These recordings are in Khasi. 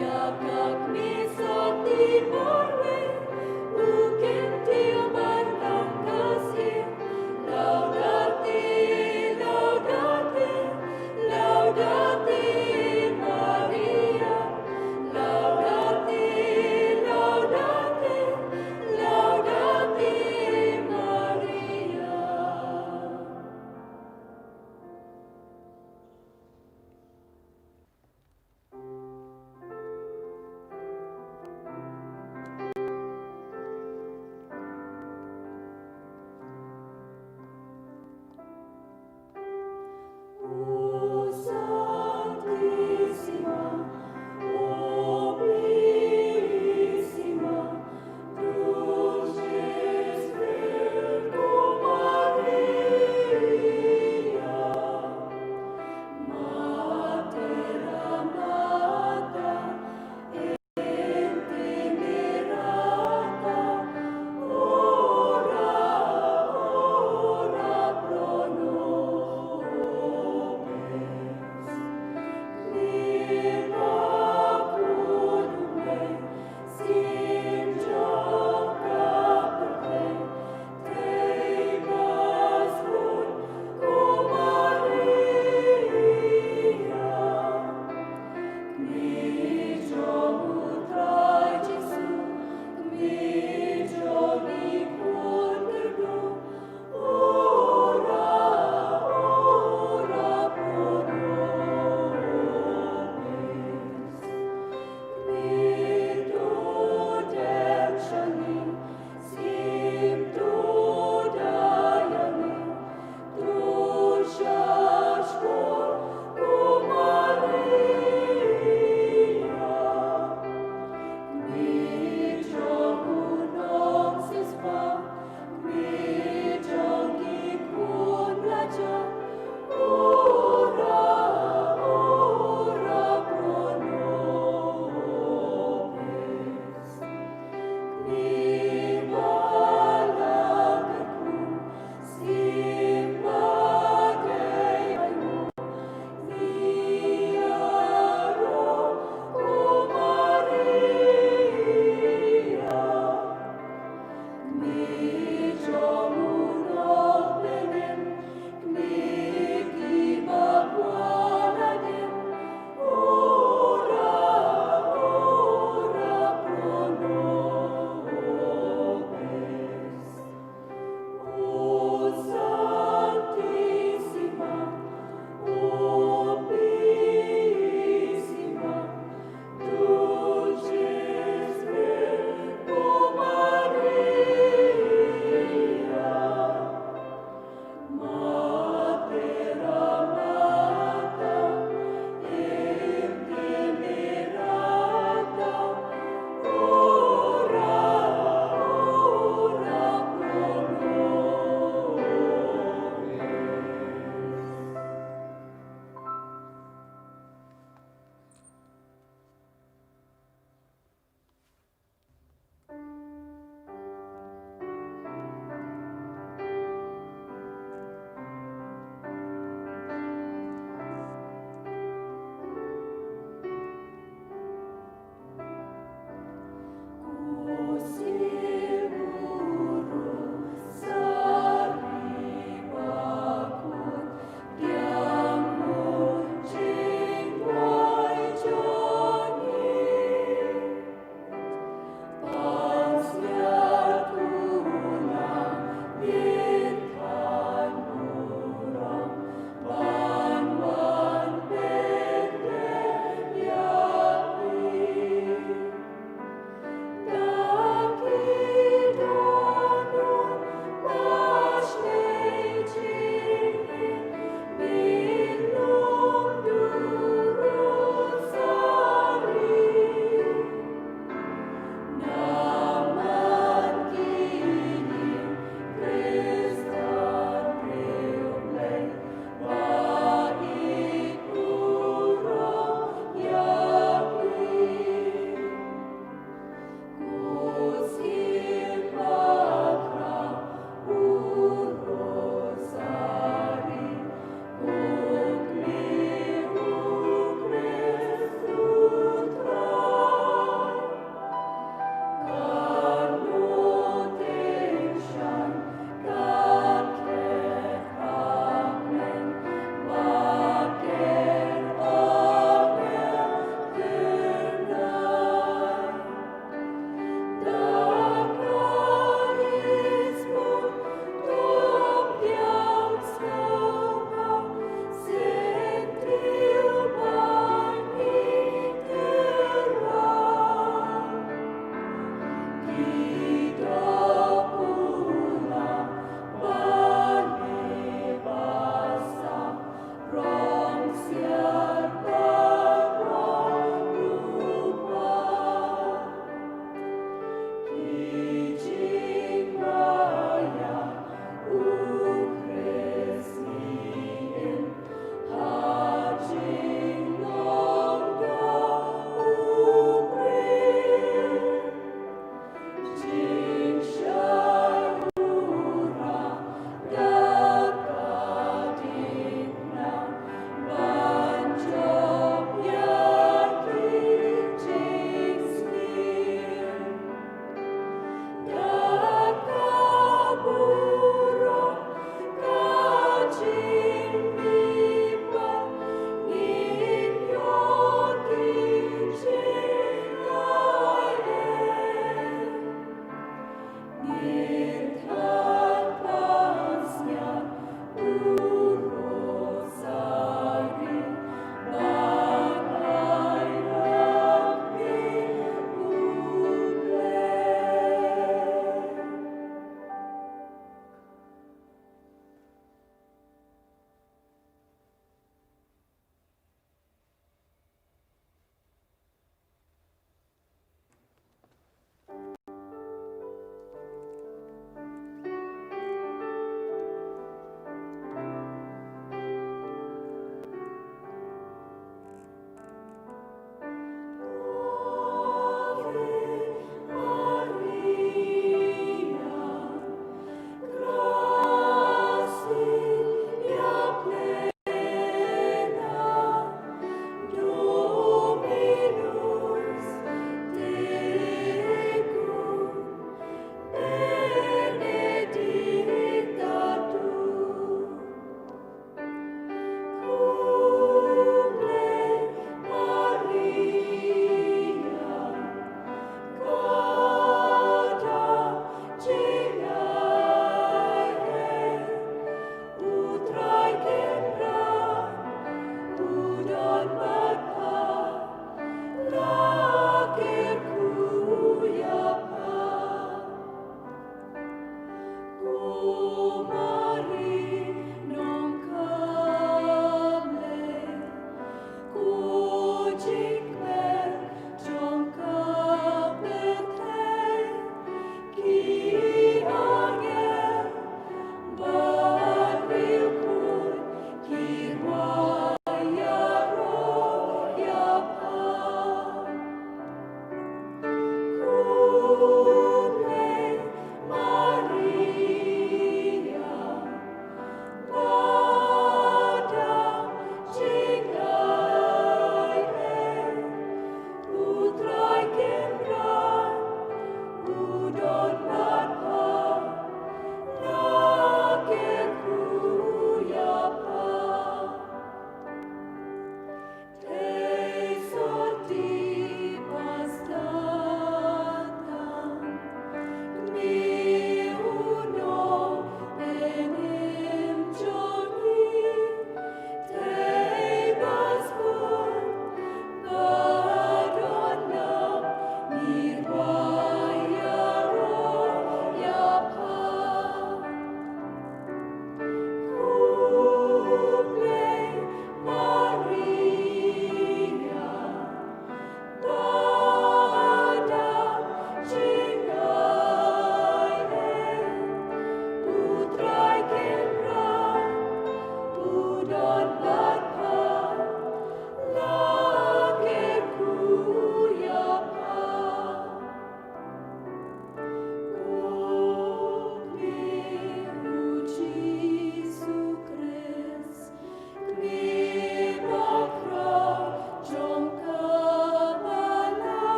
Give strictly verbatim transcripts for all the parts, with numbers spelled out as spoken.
Ïa ka kmie sotti marwei, u kyntiew ban long ka syiem. Laudate, laudate, laudate Maria. Laudate, laudate, laudate Maria.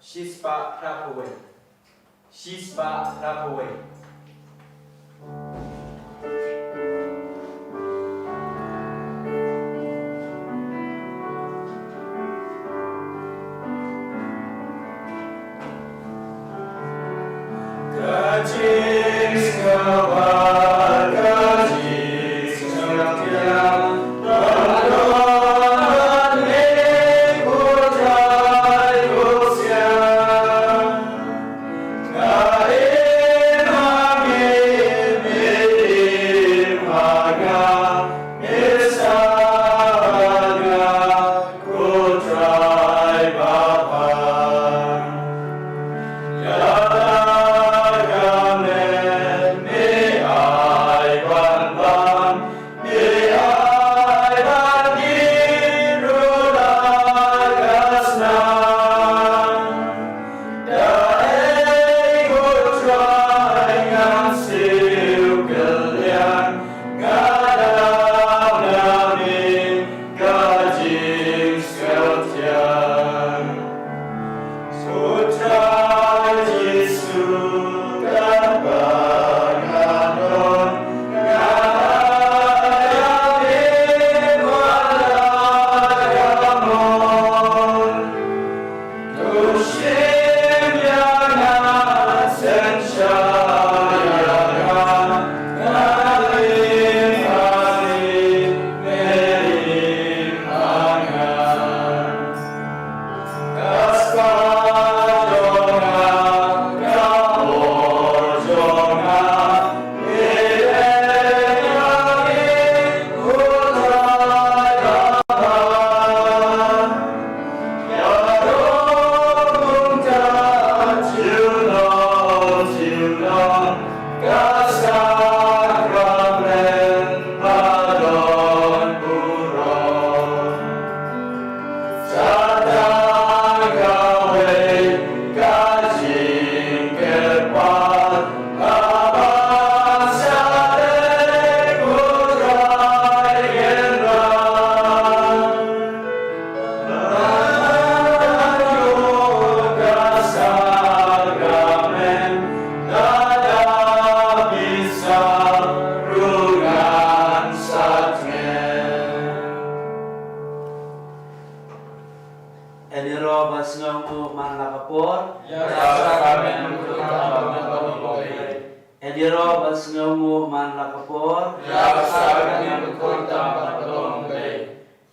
Shispah phra phew wei. Shispah phra phew wei. Ka jingsngewbha, ka jingsngewtiang, En ïaroh ba sngewnguh man la ka por. Ïa ka sakmen khuid tam ba ka long ba dei. En ïaroh ba sngewnguh man la ka por. Ïa ka sakmen khuid tam ba ka long ba dei.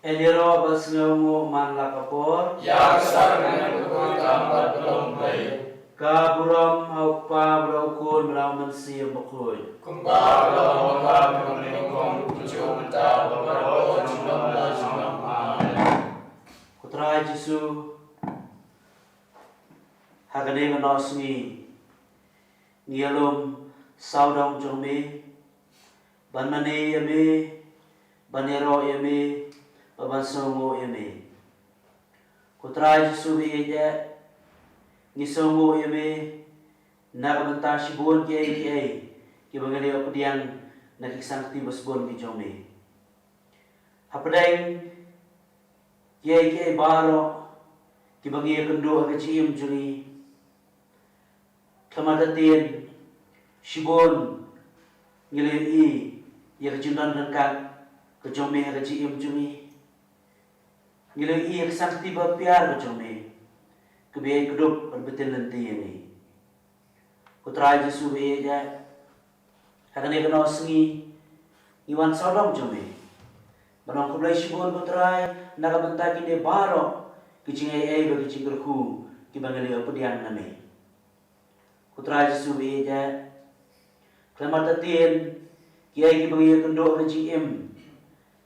En ïaroh ba sngewnguh man la ka por. Ïa ka sakmen khuid tam ba ka long ba dei. Ka burom ha u Kpa bad ha u Khun bad ha u Mynsiem Bakhuid. Kumba ka long ha u Kpa bad ha u Mynsiem Bakhuid, mynta bad baroh junom la junom. Amen. Ko Trai Jisu, ha kane ka nongsngi ngi ïalum sawdong jong me ban mane ïa me, ban ïaroh ïa me, bad ban sngewnguh ïa me. Ko Trai Jisu ba ïeit, ngi sngewnguh ïa me na ka bynta shibun kiei kiei kiba ngi la ïoh pdiang na ki ksangkti ba sbun ki jong me. Hapdeng kiei kiei baroh kiba ngi ïakynduh ha ka jingim jong ngi, khlem artatien shibun ngi la ïohi ïa ka jingdon ryngkat ka jong me ha ka jingim jong ngi. Ngi la ïohi ïa ka ksangkti ba pher ka jong me kaba ïai kdup bad ba tyllynti ïa ngi. Ko Trai Jisu ba ïeit, ha kane ka nongsngi ngi wan sawdong jong me ban ong khublei shibun ko Trai na ka bynta kine baroh ki jingai ei bad ki jingkyrkhu kiba ngi la ïoh pdiang na me. Ko Trai Jisu ba ïeit, khlem artatien kiei kiba ngi ïakynduh ha ka jingim,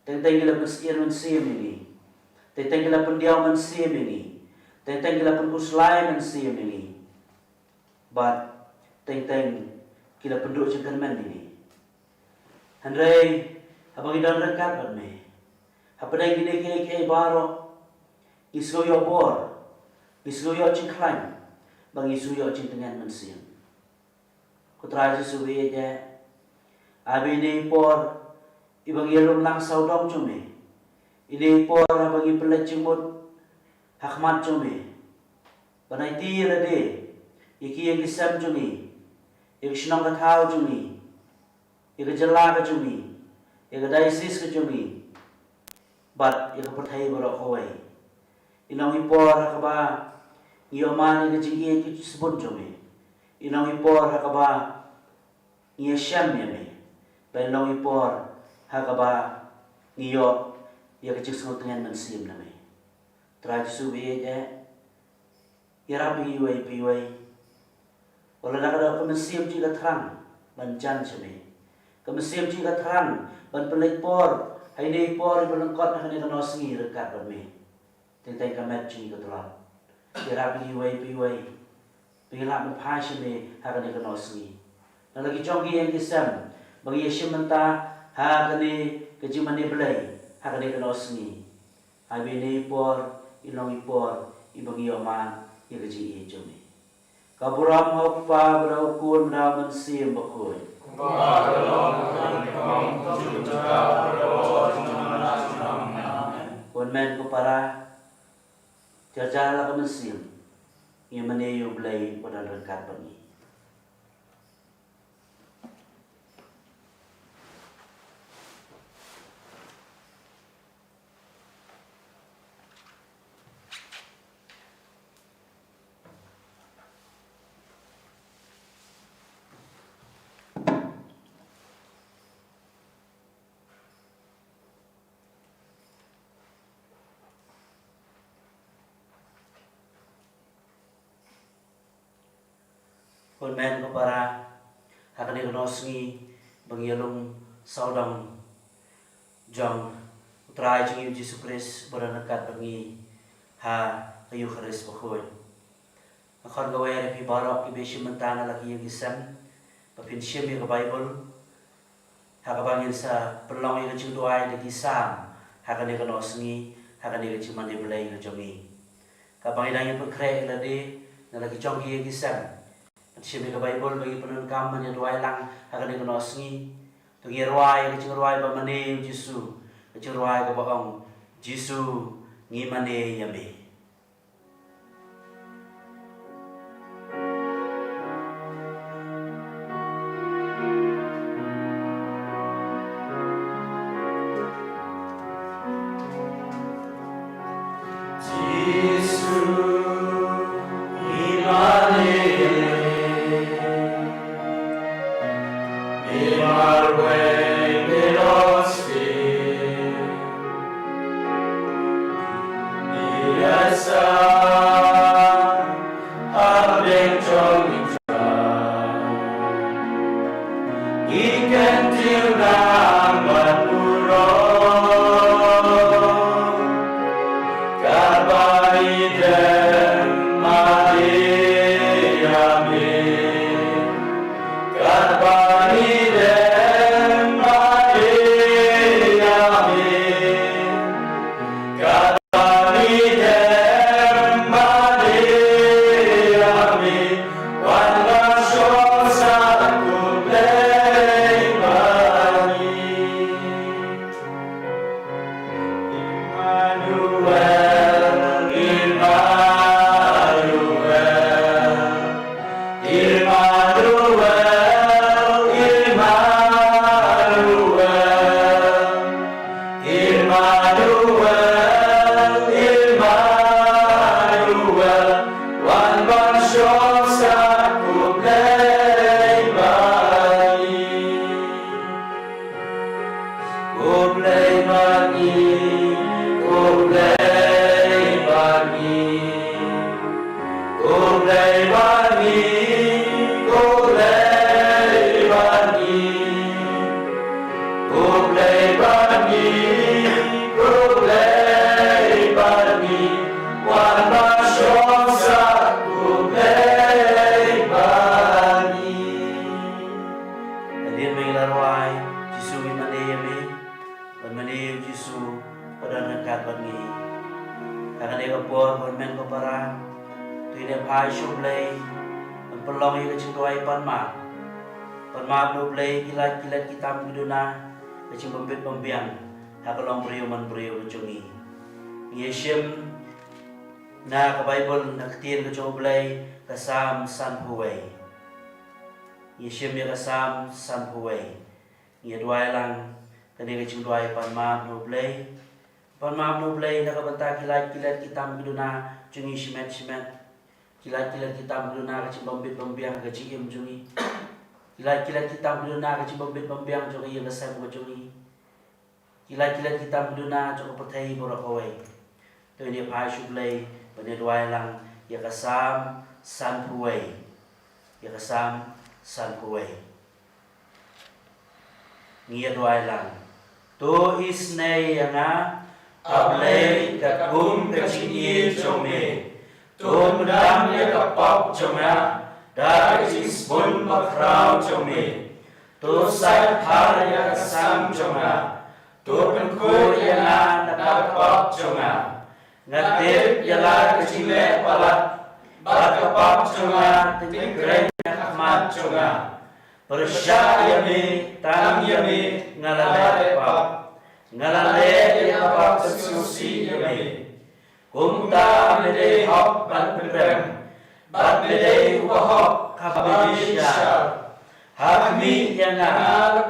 teng teng ki la pynsyier mynsiem ïa ngi, teng teng ki la pyndiaw mynsiem ïa ngi, teng teng ki la pynkhuslai mynsiem ïa ngi, bad teng teng ki la pynduh jingkyrmen ïa ngi. Hynrei haba ngi don ryngkat bad me, hapdeng kine kiei kiei baroh, ngi sngew ïoh bor, ngi sngew ïoh jingkhlaiñ, bad ngi sngew ïoh jingtngen mynsiem. Ko Trai Jisu ba ïeit, ai ba ine i por iba ngi ïalum lang sawdong jong me, ine i por haba ngi pynleit jingmut ha khmat jong me, Ban aiti ïa lade, ïa ki ïing ki sem jong ngi, ïa ka shnong ka thaw jong ngi, ïa ka jylla ka jong ngi, ïa ka diocese ka jong ngi, bad ïa ka pyrthei baroh kawei. Ïa long i por ha kaba ngi ïoh man ïa ka jingïeit ka jingshibun jong me. Ïa long i por ha kaba ngi ïashem ïa me. Bad ïa long i por ha kaba ngi ïoh ïa ka jingsngewtngen mynsiem na me. Trai Jisu ba ïeit eh, ïarap ïa ngi iwei pa iwei. Wat la da ka dei ka mynsiem jong ngi ka thrang ban jan sha me. Ka mynsiem jong ngi ka thrang ban pynleit por ha ine i por iba lyngkot ha kane ka nongsngi ryngkat bad me. Teng teng ka met jong ngi ka tlot. Ïarap ïa ngi iwei pa iwei ba ngin lah ban phai sha me ha kane ka nongsngi. Na la ki jong ki ïing ki sem ba ngi ïashim bynta ha kane ka jingmane Blei ha kane ka nongsngi. Ai ba ine i por i long i por iba ngi ïoh man ïa ka jingïeit jong me. Ka burom ha u Kpa bad ha u Khun bad ha u Mynsiem Bakhuid. Kumba ka long, kumba ka long, kumba ka long. Amen. Ko hynmen ko para, jar jar la ka mynsiem, ngin mane ïa u Blei uba don ryngkat bad ngi. Ko hynmen ko para, ha kane ka nongsngi ba ngi ïalum sawdong jong U Trai jong ngi U Jisu Khrist uba don ryngkat bad ngi ha ka Eukharist bakhuid. Nga khot nga wer ïa phi baroh kiba ïashim bynta na la ki ïing ki sem ba phin shim ïa ka Baibl, ha kaba ngin sa pynlong ïa ka jingduwai da ki Salm ha kane ka nongsngi, ha kane ka jingmane Blei ka jong ngi. Kaba ngi dang ïa pynkhreh ïa lade na la ki jong ki ïing ki sem ban shim ïa ka Baibl ba ngi pyndonkam ban ïaduwai lang ha kane ka nongsngi, to ngin ïa rwai ïa ka jingrwai ba mane ïa U Jisu, ka jingrwai kaba ong: Jisu, ngi mane ïa me. Jisu, ngi mane ïa me. Me marwei, me long sniew. Ngi ïaisah ha pdeng jong U Trai. Ngi kyntiew nang ban burom. Katba ngi dem mane ïa me. Katba ngi dem mane ïa me. Katba ngi dem mane ïa me. Wan ban shong sah kum U Blei bad ngi. Immanuel, Immanuel, Immanuel, Immanuel, Immanuel, Immanuel, wan ban shong sah kum U Blei bad ngi. Ko Blei bad ngi, ko Blei bad ngi, ko Blei bad ngi, ko Blei bad ngi, ko Blei bad ngi, ko Blei bad ngi, wan ban shong sah ko Blei bad ngi. Hadien ba ngi la rwai, Jisu ngi mane ïa me, bad mane ïa u Jisu ba don ryngkat bad ngi. Ha kane ka por, ko hynmen ko para, to ngin ïa phai sha U Blei ban pynlong ïa ka jingduwai pan map. Pan map na U Blei ki lait ki lait, ki tam ki duna, ka jingbym bit bym biang ha ka longbriew manbriew ka jong ngi. Ngi ïa shim Na ka Baibl, na ka ktien ka jong U Blei, ka Salm sanphew wei. Ngi shim ïa ka Salm sanphew wei. Ngi duwai lang, kane ka jingduwai pan map na U Blei. Pan map na U Blei, na ka bynta ki lait ki let ki tam ki duna jong ngi shimet shimet. Ki lait ki let ki tam ki duna ka jingbym bit bym biang ka jingim jong ngi. Ki lait ki let ki tam ki duna ka jingbym bit bym biang jong ngi ïa ka sem ka jong ngi. Ki lait ki let ki tam ki duna jong ka pyrthei baroh kawei. To ngin ïa phai sha U Blei ban ïa duwai lang ïa ka Salm sanphew wei. Ïa ka Salm sanphew wei. Ngi ïa duwai lang. To isynei ïa nga, A Blei, katkum ka jingïeit jong me. To pyndam ïa ka pop jong nga da ka jingsbun bakhraw jong me. To sait phar ïa ka sam jong nga. To pynkhuid ïa nga na ka pop jong nga. Nga tip ïa la ka jingleh palat, bad ka pop jong nga te kren ha khmat jong nga. Pyrshah ïa me, tang ïa me nga la leh pop. Nga la leh ïa ka pop sngewsih ïa me. Kumta me dei hok ban pynrem, bad me dei uba hok haba me bishar. Ha khmih ïa nga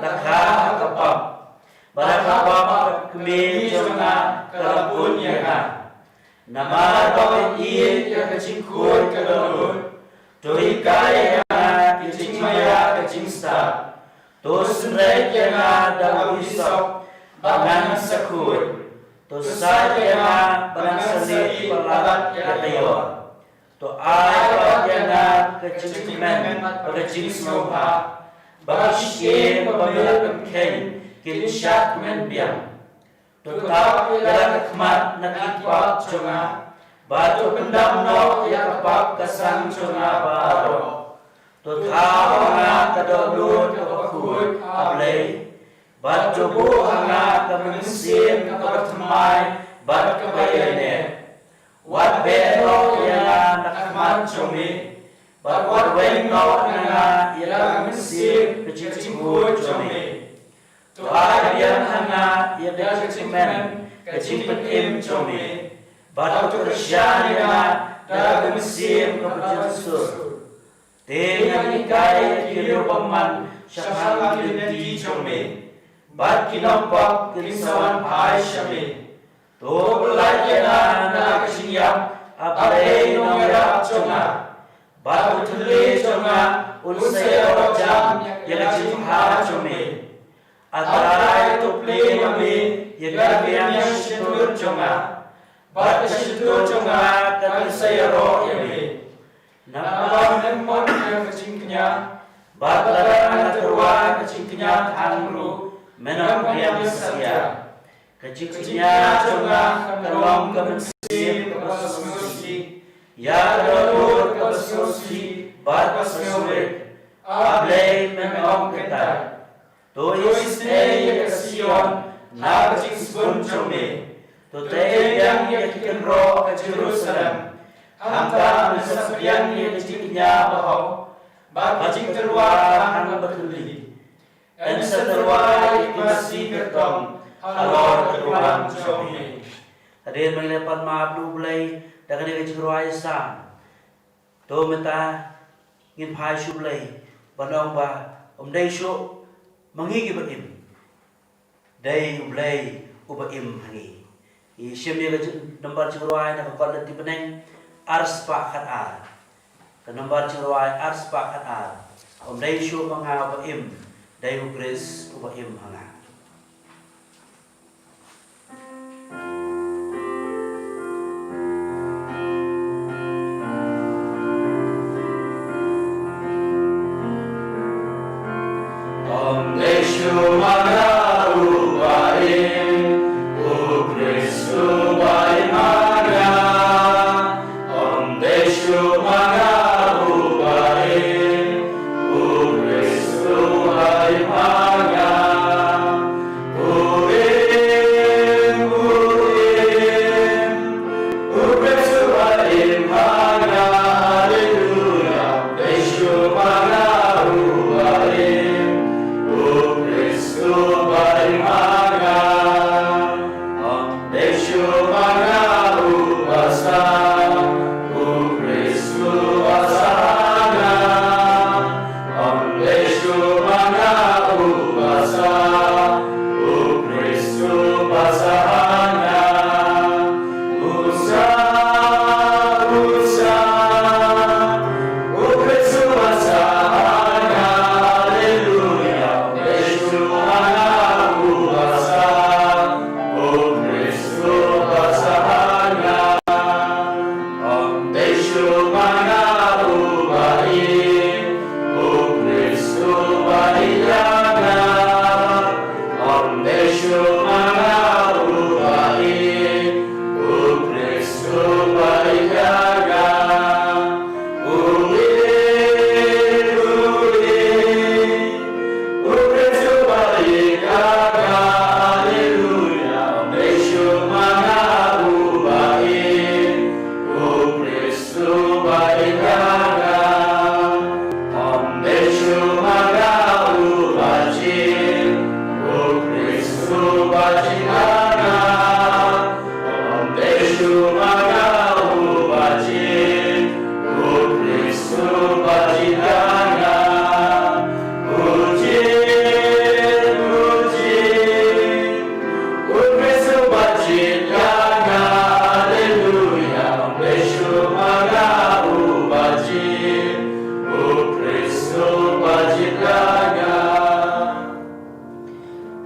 la kha ha ka pop, bad ha ka pop ka kmie jong nga ka la bun ïa nga. Namar ba me ïeit ïa ka jingkhuid ka dohnud, to hikai ïa nga ki jingmaïa ka jingstad. To synreit ïa nga da u hisop ba ngan sa khuid. To sait ïa nga ba ngan sa leit palat ïa ka ïor. To ai ïa nga ka jingkmen bad ka jingsngewbha, ba ki shyieng ba me la pynkheiñ kin shah kmen biang. To tap ïa la ka khmat na ki pop jong nga, bad to pyndam noh ïa ka pop ka sang jong nga baroh. To thaw ha nga ka dohnud kaba khuid, A Blei, bad to buh ha nga ka mynsiem kaba thymmai bad kaba ïaineh. Wat beh noh ïa nga na ka khmat jong me, bad wat weng noh na nga ïa ka mynsiem ka jingkhuid jong me. To ai biang ha nga ïa ka jingkmen ka jingpynim jong me, bad to kyrshan ïa nga da ka mynsiem kaba jynsur. Te ngan hikai ïa ki riewbymman shaphang ki lynti jong me, bad ki nongpop kin sa wan phai sha me. To pyllait ïa nga na ka jingïap, A Blei nongïarap jong nga, bad u thylliej jong nga un sa ïaroh jam ïa ka jingbha jong me. A Trai, to plie ma me ïa ka liang shyntur jong nga, bad ka shyntur jong nga kan sa ïaroh ïa me. Namar me mut ïa ka jingkñia, bad lada nga tyrwa ka jingkñia thang ruh, men ym pdiang satia. Ka jingkñia jong nga ka long ka mynsiem kaba sngewsih, ïa ka dohnud kaba sngewsih bad ka sngewrit, A Blei, men ym kyntait. To isynei ïa ka Sion na ka jingsbun jong me. To tei biang ïa ki kynroh ka Jerusalem. Hangta men sa pdiang ïa ka jingkñia bahok, bad ka jingtyrwa hangne ba thylli. Yn sa tyrwa ïa ki masi kyrtong halor ka duwan jong me. Hadien ba ngi la pan map na U Blei da kane ka jingrwai Salm, to mynta ngin phai sha U Blei ban ong ba ym dei shuh ma ngi kiba im, dei U Blei uba im ha ngi. Ngi shim ïa ka jing-, nambar jingrwai na ka kot lynti bneng ar spah khat ar. Ka nambar jingrwai ar spah khat ar. Ym dei shuh ma nga uba im, dei U Khrist uba im ha nga. Ym dei shuh ma nga uba im, U Khrist uba im ha nga. Ym dei shuh ma nga uba im, U Khrist uba im ha nga.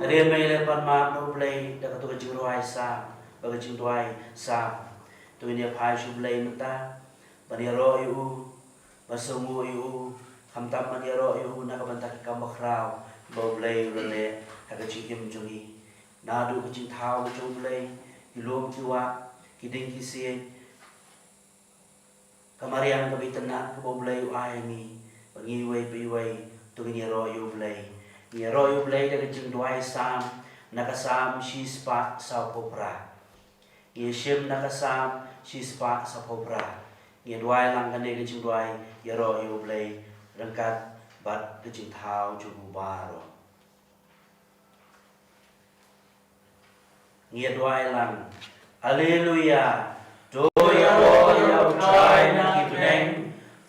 Hynrei me leh pan map na U Blei da katu ka jingrwai sam, ba ka jingduwai sam. To ngin ïa phai sha U Blei mynta ban ïaroh ïa u, ban sngewnguh ïa u, khamtam ban ïaroh ïa u na ka bynta ki kam bakhraw ba U Blei u la leh ha ka jingim jong ngi. Naduh ka jingthaw ka jong U Blei, ki lum ki wah, ki ding ki siej, ka mariang kaba itynnad kaba U Blei u ai ha ngi, ba ngi iwei pa iwei to ngin ïaroh ïa U Blei. Ngin ïaroh ïa U Blei da ka jingduwai sam na ka Salm shispah sawphew phra. Ngi ïa shim na ka Salm shispah sawphew phra. Ngi ïa duwai lang kane ka jingduwai ïaroh ïa U Blei ryngkat bad ka jingthaw jong u baroh. Ngi ïa duwai lang. Haleluya. To ïaroh ïa U Trai na ki bneng.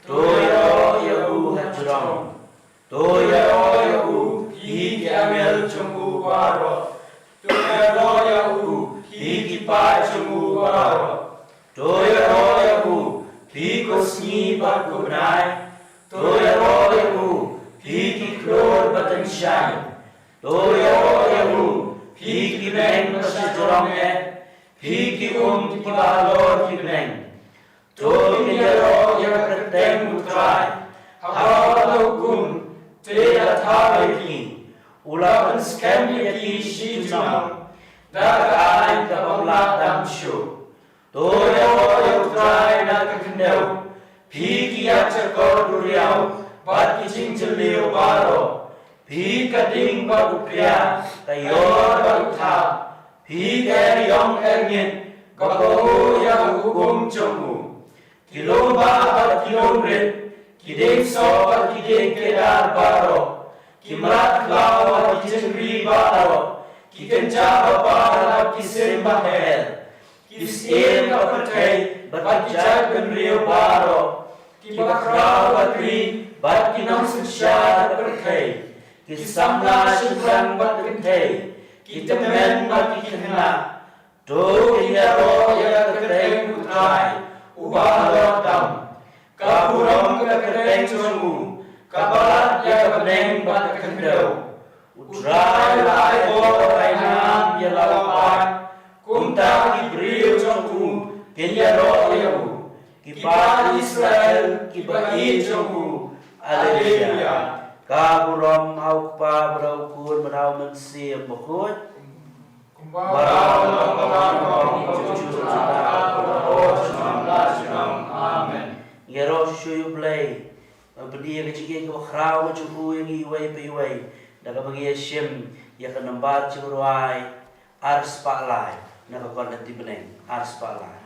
To ïaroh ïa u ha jrong. To ïaroh ïa u phi ki angel jong u baroh. To ïaroh ïa u phi ki paid jong u baroh. To ïaroh ïa u phi ko sngi bad ko bnai. To ïaroh ïa u phi ki khlur ba tyngshaiñ. To ïaroh ïa u phi ki bneng ba shajrong eh, phi ki um kiba halor ki bneng. To ngin ïaroh ïa ka kyrteng U Trai. Ha ka hukum te la thaw ïa ki. U la pynskhem ïa ki shi junom da ka aiñ kaba ym lah dam shuh. To ïaroh ïa U Trai na ka khyndew, phi ki ïaid jakor duriaw bad ki jingjylliew baroh. Phi ka ding bad u pria, ka ïor bad u thap. Phi ka eriong erngit, ba kohnguh ïa ka hukum jong u. Ki lum bah bad ki lum rit, ki dieng soh bad ki dieng kedar baroh, ki mrad khlaw bad ki jingri baroh, ki kynja babar bad ki sim baher, ki syiem ka pyrthei bad ki jaitbynriew baroh, ki bakhraw bad ri bad ki nongsynshar ka pyrthei, ki samla shynrang bad kynthei, ki tymmen bad ki khynnah. To ngin ïaroh ïa ka kyrteng U Trai, uba halor tam. Ka burom ka kyrteng jong u, kaba lad ïa ka bneng bad ka khyndew. U Trai u la ai bor ai nam ïa la u paid, kumta ki briew jong u kin ïaroh ïa u. Ki paid Israel kiba ïeit jong u. Haleluya. Ka burom ha u Kpa bad ha u Khun bad ha u Mynsiem Bakhuid. Kumba la long, kumba la long, kumba la long, kumba la long, kumba la long, kumba la long. Amen. Ngi ïaroh shuh shuh ïa U Blei ban pyni ïa ka jingïeit kaba khraw ka jong u ïa ngi iwei pa iwei da kaba ngi ïa shim ïa ka nambar jingrwai ar spah lai na ka Kordor Lynti Bneng, ar spah lai.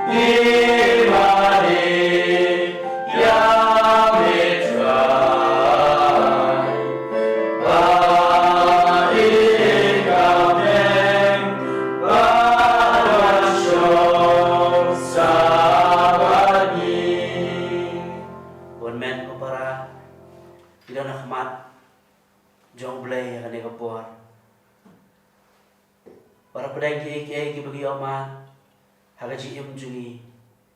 Ïa me trai ba i ka meng ba don shong sa bad ngi. Bun men ko para, ngi don ha khmat jong U Blei ha kane ka por. Para pdeng kiei kiei kiba ngi ïoh mad ha ka jingim jong ngi,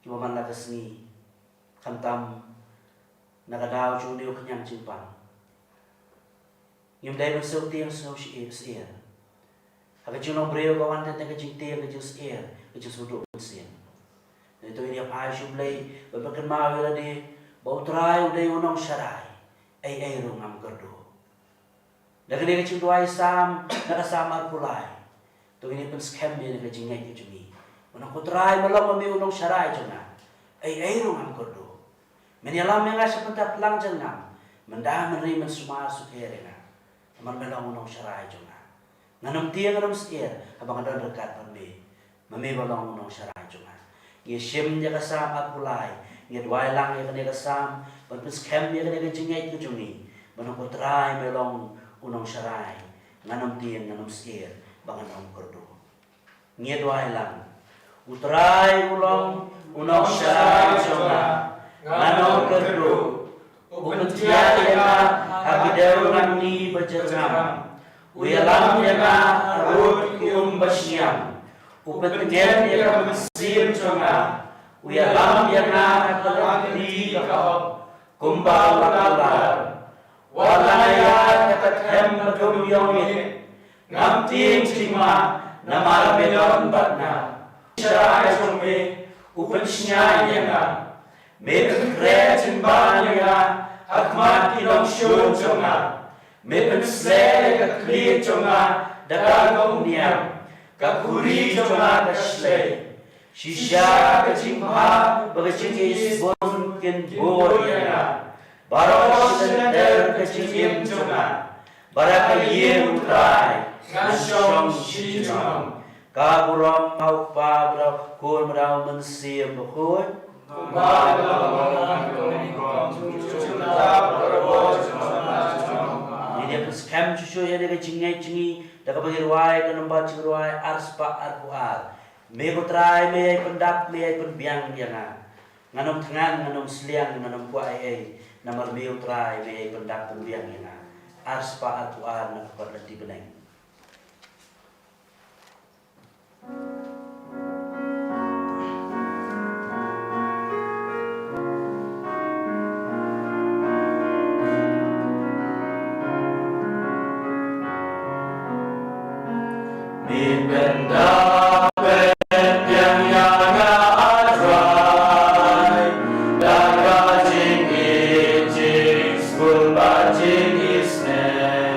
kiba man la ka sngi, khamtam na ka daw jong une u khñiang jingpang. Ngim dei ban siew tieng siew syier. Ha ka jinglong briew ka wan teng teng ka jingtieng, ka jingsyier, ka jingsngewduh mynsiem. Nangta ngin ïa ai sha U Blei ban pynkynmaw ïa lade ba U Trai u dei u nongsharai, ei ei ruh ngam kyrduh. Da kane ka jingduwai Salm, na ka Salm arphew lai, to ngin ïa pynskhem ïa ka jingngeit ka jong ngi. Ba nang, ko Trai, me long ma me u nongsharai jong nga, ei ei ruh ngam kyrduh. Men ïalam ïa nga sha pyntat lang jyrngam, mynda mynri men sumar sukher ïa nga. Namar me long u nongsharai jong nga. Ngan ym tieng, ngan ym syier haba nga don ryngkat bad me. Ma me ba long u nongsharai jong nga. Ngi shim ïa ka Salm arphew lai, ngi duwai lang ïa kane ka Salm ban pynskhem ïa kane ka jingngeit ka jong ngi. Ba nang, ko Trai, me long u nongsharai, ngan ym tieng, ngan ym syier, ba ngan ym kyrduh. Ngi duwai lang. U Trai u long u nongsharai jong nga, ngan ym kyrduh. U pynthiah ïa nga ha ki dew rangli ba jyrngam. U ïalam ïa nga harud ki um ba shñiang. U pyntngen ïa ka mynsiem jong nga. U ïalam ïa nga ha ka lynti ka hok, kumba u la kular. Wat la nga ïaid ha ka them ba dum ïong eh, ngam tieng jingma, namar me don bad nga. Sharai jong me u pynshngaiñ ïa nga. Me pynkhreh jingbam ïa nga ha khmat ki nongshun jong nga. Me pynsleh ïa ka khlieh jong nga da ka umniang, ka khuri jong nga ka shlei. Shisha ka jingbha bad ka jingisbun kin bud ïa nga. Baroh shi lynter ka jingim jong nga, bad ha ka ïing U Trai ngan shong shi junom. Ka burom ha U Kpa, bad ha U Khun, bad ha U Mynsiem Bakhuid. Ngin ïa pynskhem shuh shuh ïa ka jingngeit jong ngi da kaba ngi rwai ka nombar jingrwai ar spah arphew ar. Me ko Trai, me ïai pyndap, me ïai pynbiang ïa nga. Ngan ym thngan, ngan ym sliang, ngan ym kwah ei ei. Namar me U Trai me ïai pyndap pynbiang ïa nga. Ar spah arphew ar na ka kot lynti bneng. Min pynda pynbiang ïa nga, A Trai, da ka jingïeit jingsngewbha bad jingisynei.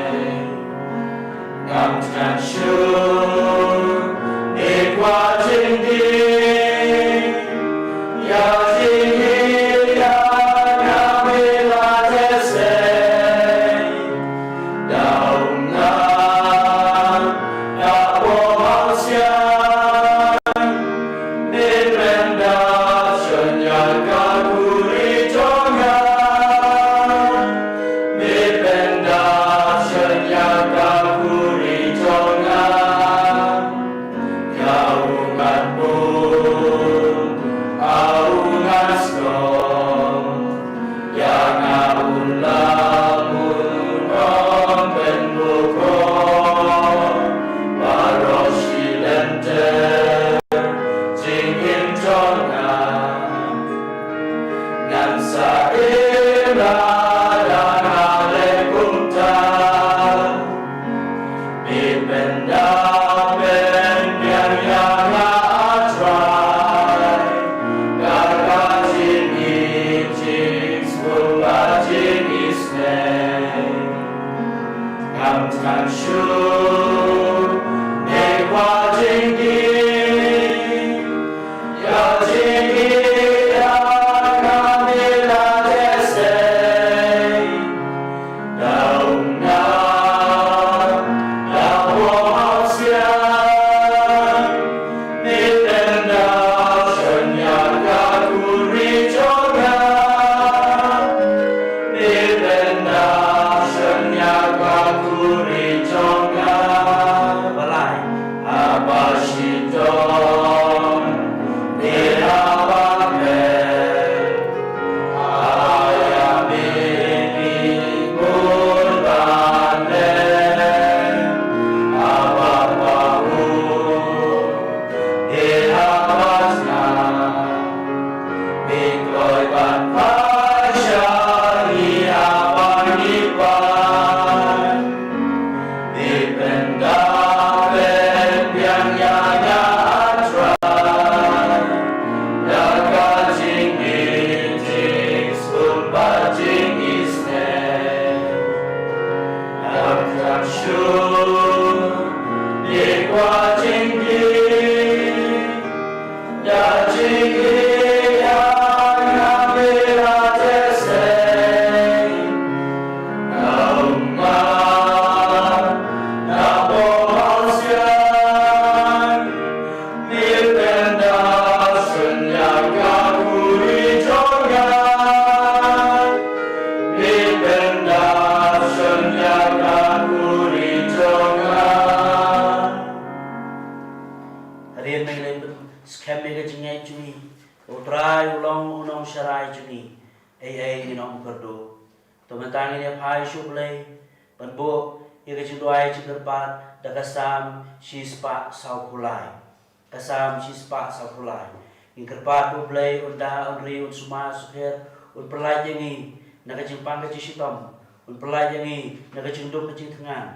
Hadien ba ngi leit skhem ïa ka jingngeit jong ngi, U Trai u long u nongsharai jong ngi, ei ei ngi ym kyrduh. To mynta ngin ïa phai sha U Blei ban buh ïa ka jingduwai jingkyrpad da ka Salm shispah sawphew lai. Ka Salm shispah sawphew lai. Ngin kyrpad U Blei un da, un ri, un sumar sukher, un pyllait ïa ngi na ka jingpang ka jingshitom, un pyllait ïa ngi na ka jingduk ka jingthngan,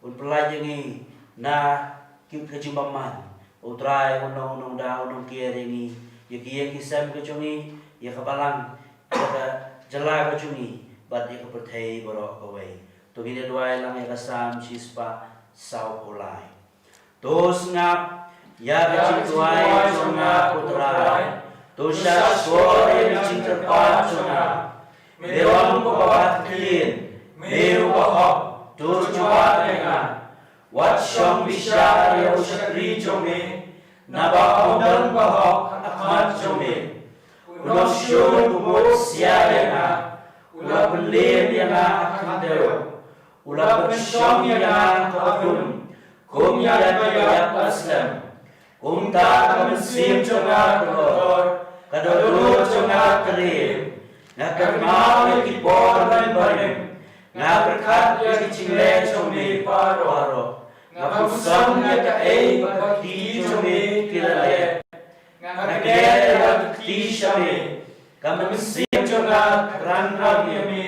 un pyllait ïa ngi na ki, ka jingbymman. U Trai un nong, un nongda, un nongkiar ïa ngi, ïa ki ïing ki sem ka jong ngi, ïa ka balang, ïa ka jylla ka jong ngi, bad ïa ka pyrthei baroh kawei. To ngin ïa duwai lang ïa ka Salm shispah sawphew lai. To sngap ïa ka jingduwai jong nga, ko Trai. To shahshkor ïa ka jingkyrpad jong nga. Me long uba bathylliew, me uba hok, to jubab ïa nga. Wat shong bishar ïa u shakri jong me, naba ym don ba hok ha khmat jong me. U nongshun u bud sia ïa nga, u la pynliem ïa nga ha khyndew. U la pynshong ïa nga ha ka bun, kum ïa kiba ïap la slem. Kumta ka mynsiem jong nga ka dor, ka dohnud jong nga ka riem. Nga kynmaw ïa ki por mynbarim, nga pyrkhat ïa ki jingleh jong me baroh. Nga pyrshang ïa kaei ba ki kti jong me ki la leh. Nga kynnoh ïa ka kti sha me. Ka mynsiem jong nga ka rangrang ïa me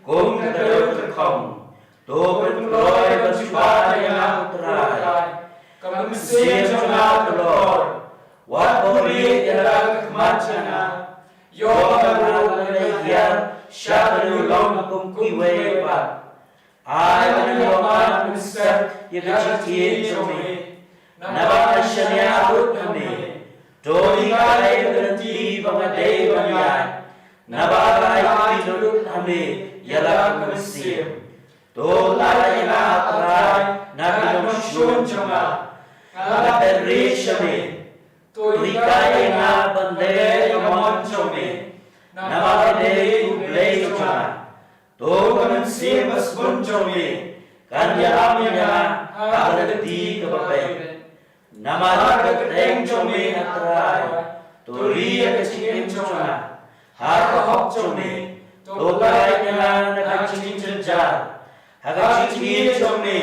kum ka dewtyrkhong. To pynkloi ban jubab ïa nga, Trai. Ka mynsiem jong nga ka dor. Wat buhrieh ïa la ka khmat jong nga. Ïoh nga ruh ban leit hiar sha ka jinglong kum kiwei pat. Ai ba ngan ïoh ban pynstet ïa ka jingïeit jong me. Naba ngan shaniah lut ha me. To hikai ïa ka lynti ba nga dei ban ïaid. Naba nga ai kti lut ha me ïa la ka mynsiem. To lait ïa nga, Trai, na ki nongshun jong nga. Nga la pynrieh sha me. To hikai ïa nga ban leh ïa ka mon jong me. Namar me dei U Blei jong nga. To ka mynsiem basbun jong me kan ïalam ïa nga ha ka lynti kaba beit. Namar ka kyrteng jong me, A Trai, to ri ïa ka jingim jong nga. Ha ka hok jong me to pyllait ïa nga na ka jingjynjar. Ha ka jingïeit jong me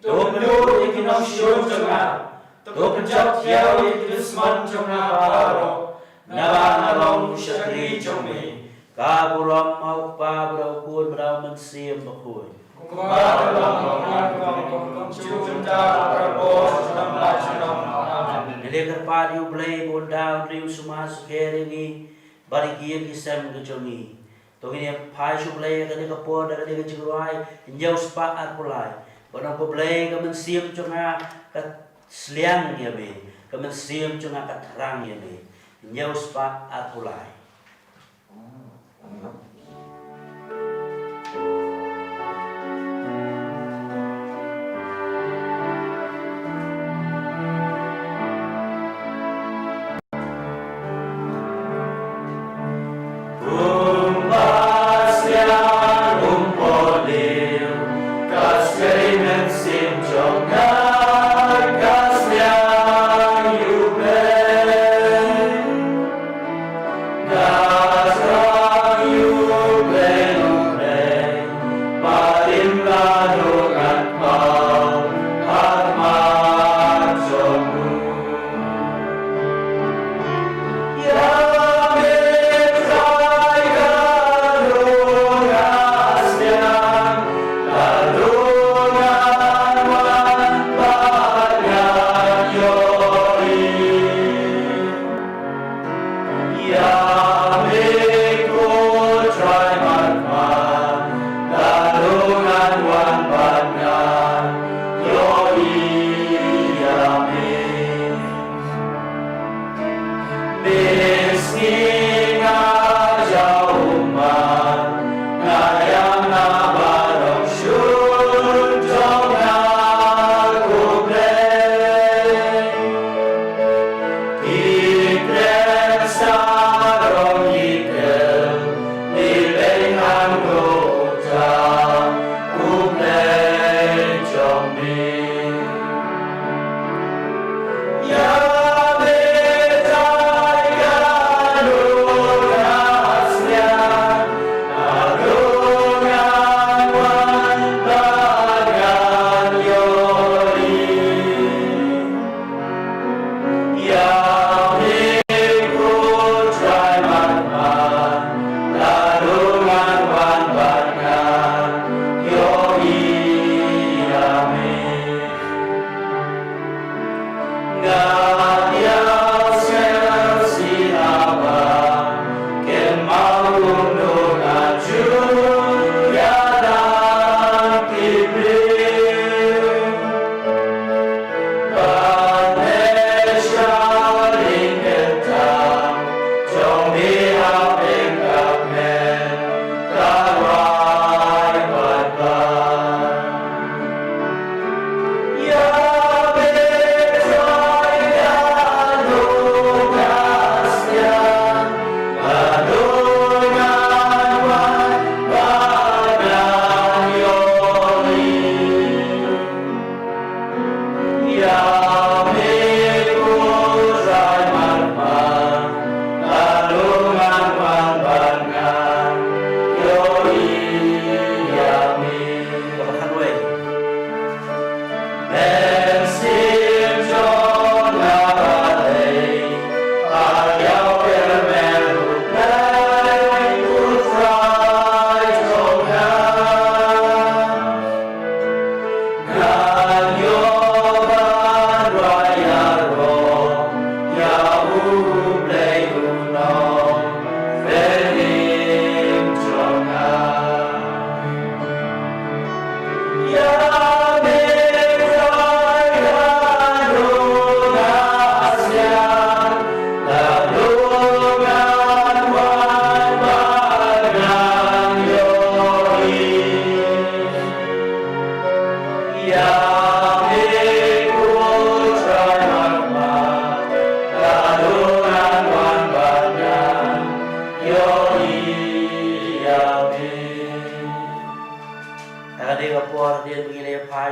to pynduh ïa ki nongshun jong nga. To pynjot ïa ki dusmon jong nga baroh. Naba nga long u shakri jong me. Ka burom ha U Kpa, bad ha U Khun, bad ha U Mynsiem Bakhuid. Kumba ka long, kumba ka long, kumba ka long, kumba ka long, kumba ka long. Ngi la kyrpad ïa U Blei ba un da, un ri, un sumar sukher ïa ngi bad ïa ki ïing ki sem ki jong ngi. To ngin ïa phai sha U Blei ha kane ka por da kane ka jingrwai, hynñiew spah arphew lai. Ba ong ko Blei, ka mynsiem jong nga ka sliang ïa me, ka mynsiem jong nga ka thrang ïa me. Hynñiew spah arphew lai.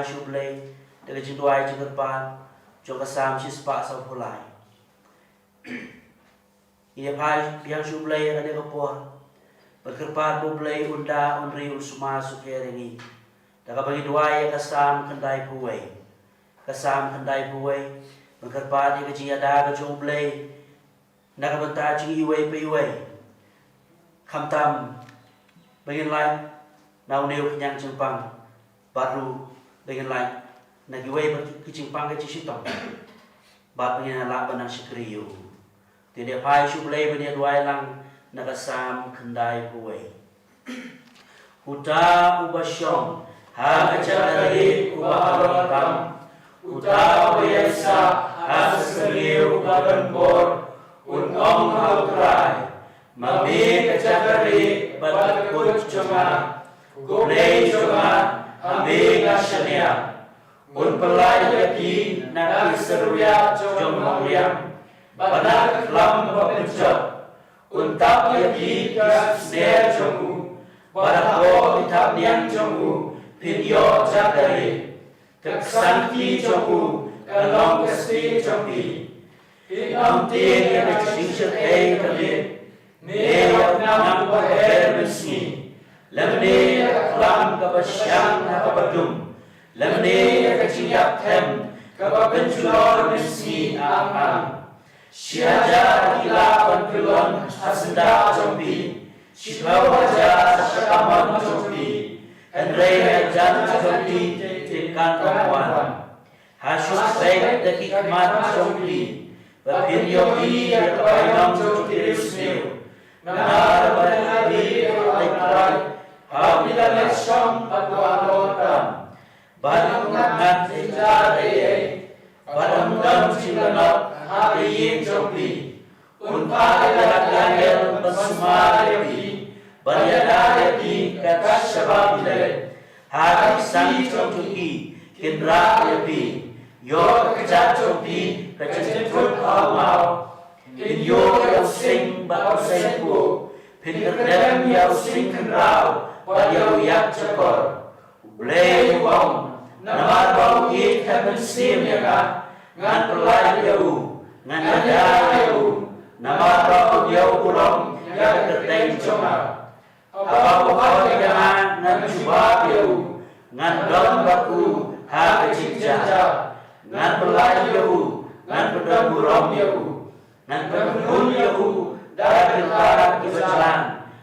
sha U Blei da ka jingduwai jingkyrpad jong ka Salm shispah sawphew lai. Ngi ïa phai biang sha U Blei ha kane ka por ban kyrpad ba U Blei un da, un ri, un sumar sukher ïa ngi da kaba ngi duwai ïa ka Salm khyndaiphew wei. Ka Salm khyndaiphew wei ban kyrpad ïa ka jingïada ka jong U Blei na ka bynta jong iwei pa iwei. Khamtam ba ngin lait na une u khñiang jingpang, bad ruh ba ngin lait na kiwei pat ki jingpang ki jingshitom, bad ba ngin lah ban nang shakri ïa u. Te ngin ïa phai sha U Blei ban ïa duwai lang na ka Salm khyndaiphew wei. Uta uba shong ha ka jaka rieh uba halor tam, uta uba ïaisah ha ka syrngiew uba donbor, un ong ha U Trai, ma me ka jaka rieh bad ka kut jong nga, ko Blei jong nga, ha me nga shaniah. Un pyllait ïa phi na ki syrwiak jong longriam, bad na ka khlam kaba pynjot. Un tap ïa phi ki sner jong u, bad hapoh ki thapniang jong u phin ïoh jaka rieh. Ka ksangti jong u kan long ka stieh jong phi. Phin ym tieng ïa ka jingshyrkhei ka miet, ne ïa u khnam uba her mynsngi, lymne ïa ka khlam kaba shiang ha kaba dum, lymne ïa ka jingïap them kaba pynjulor mynsngi ang ang. Shi hajar ki lah ban kyllon ha syndah jong phi, shiphew hajar sha kamon jong phi, hynrei hajan jong phi te kan ym wan. Ha shuh beit da ki khmat jong phi ba phin ïohi ïa ka bainong jong ki riewsniew, namar ba ha ki rieh ha u leit trai ha u ïaleit shong bad u halor tam. Bad ym ngat jynjar ei ei, bad ym don jinglanot ha ka ïing jong phi. Un phah ïa ka angel ban sumar ïa phi, ban ïada ïa phi kat shaba phi leit. Ha ki ksang jong ki kin rah ïa phi. Ïoh ka kjat jong phi ka jingthut ha u maw. Phin ïoh ïa u sing bad u sainkuk. Phin kyrdem ïa u sing khynraw bad ïa u ïakjakor. U Blei u ong, namar ba u ïeit ha mynsiem ïa nga, ngan pyllait ïa u, ngan ïada ïa u, namar ba u ïa u burom ïa ka kyrteng jong nga. Haba u khot ïa nga ngan jubab ïa u, ngan don bad u ha ka jingjia. Ngan pyllait ïa u, ngan pyndonburom ïa u. Ngan pynhun ïa u da ki rta kiba jlan,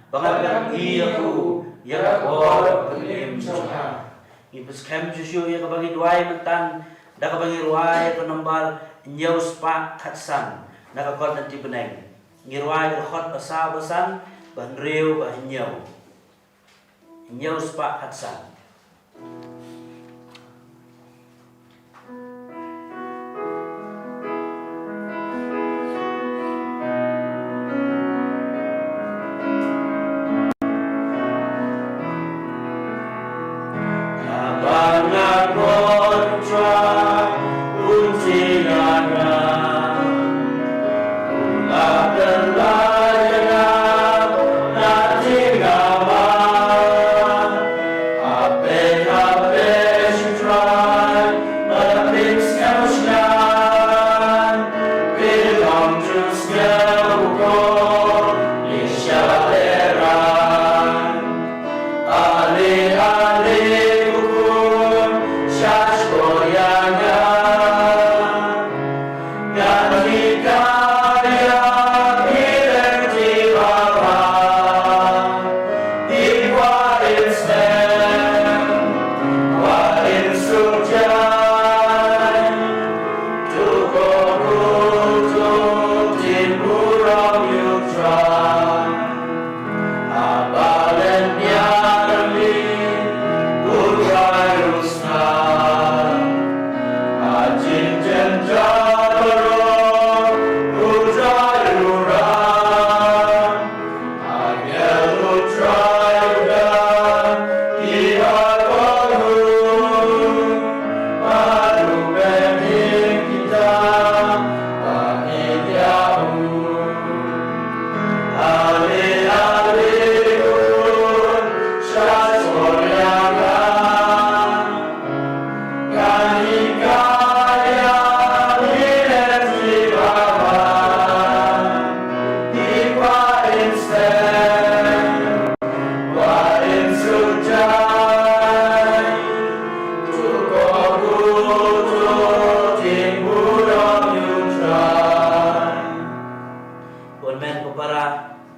ba ngan pyni ïa u ïa ka bor ka jingim jong nga. Ngin pynskhem shuh shuh ïa kaba ngi duwai mynta, da kaba ngi rwai ïa ka nombar hynñiew spah khatsan na ka kot lynti bneng. Ngi rwai ïa ka dkhot ba saw ba san, ba hynriew, ba hynñiew. Hynñiew spah khatsan.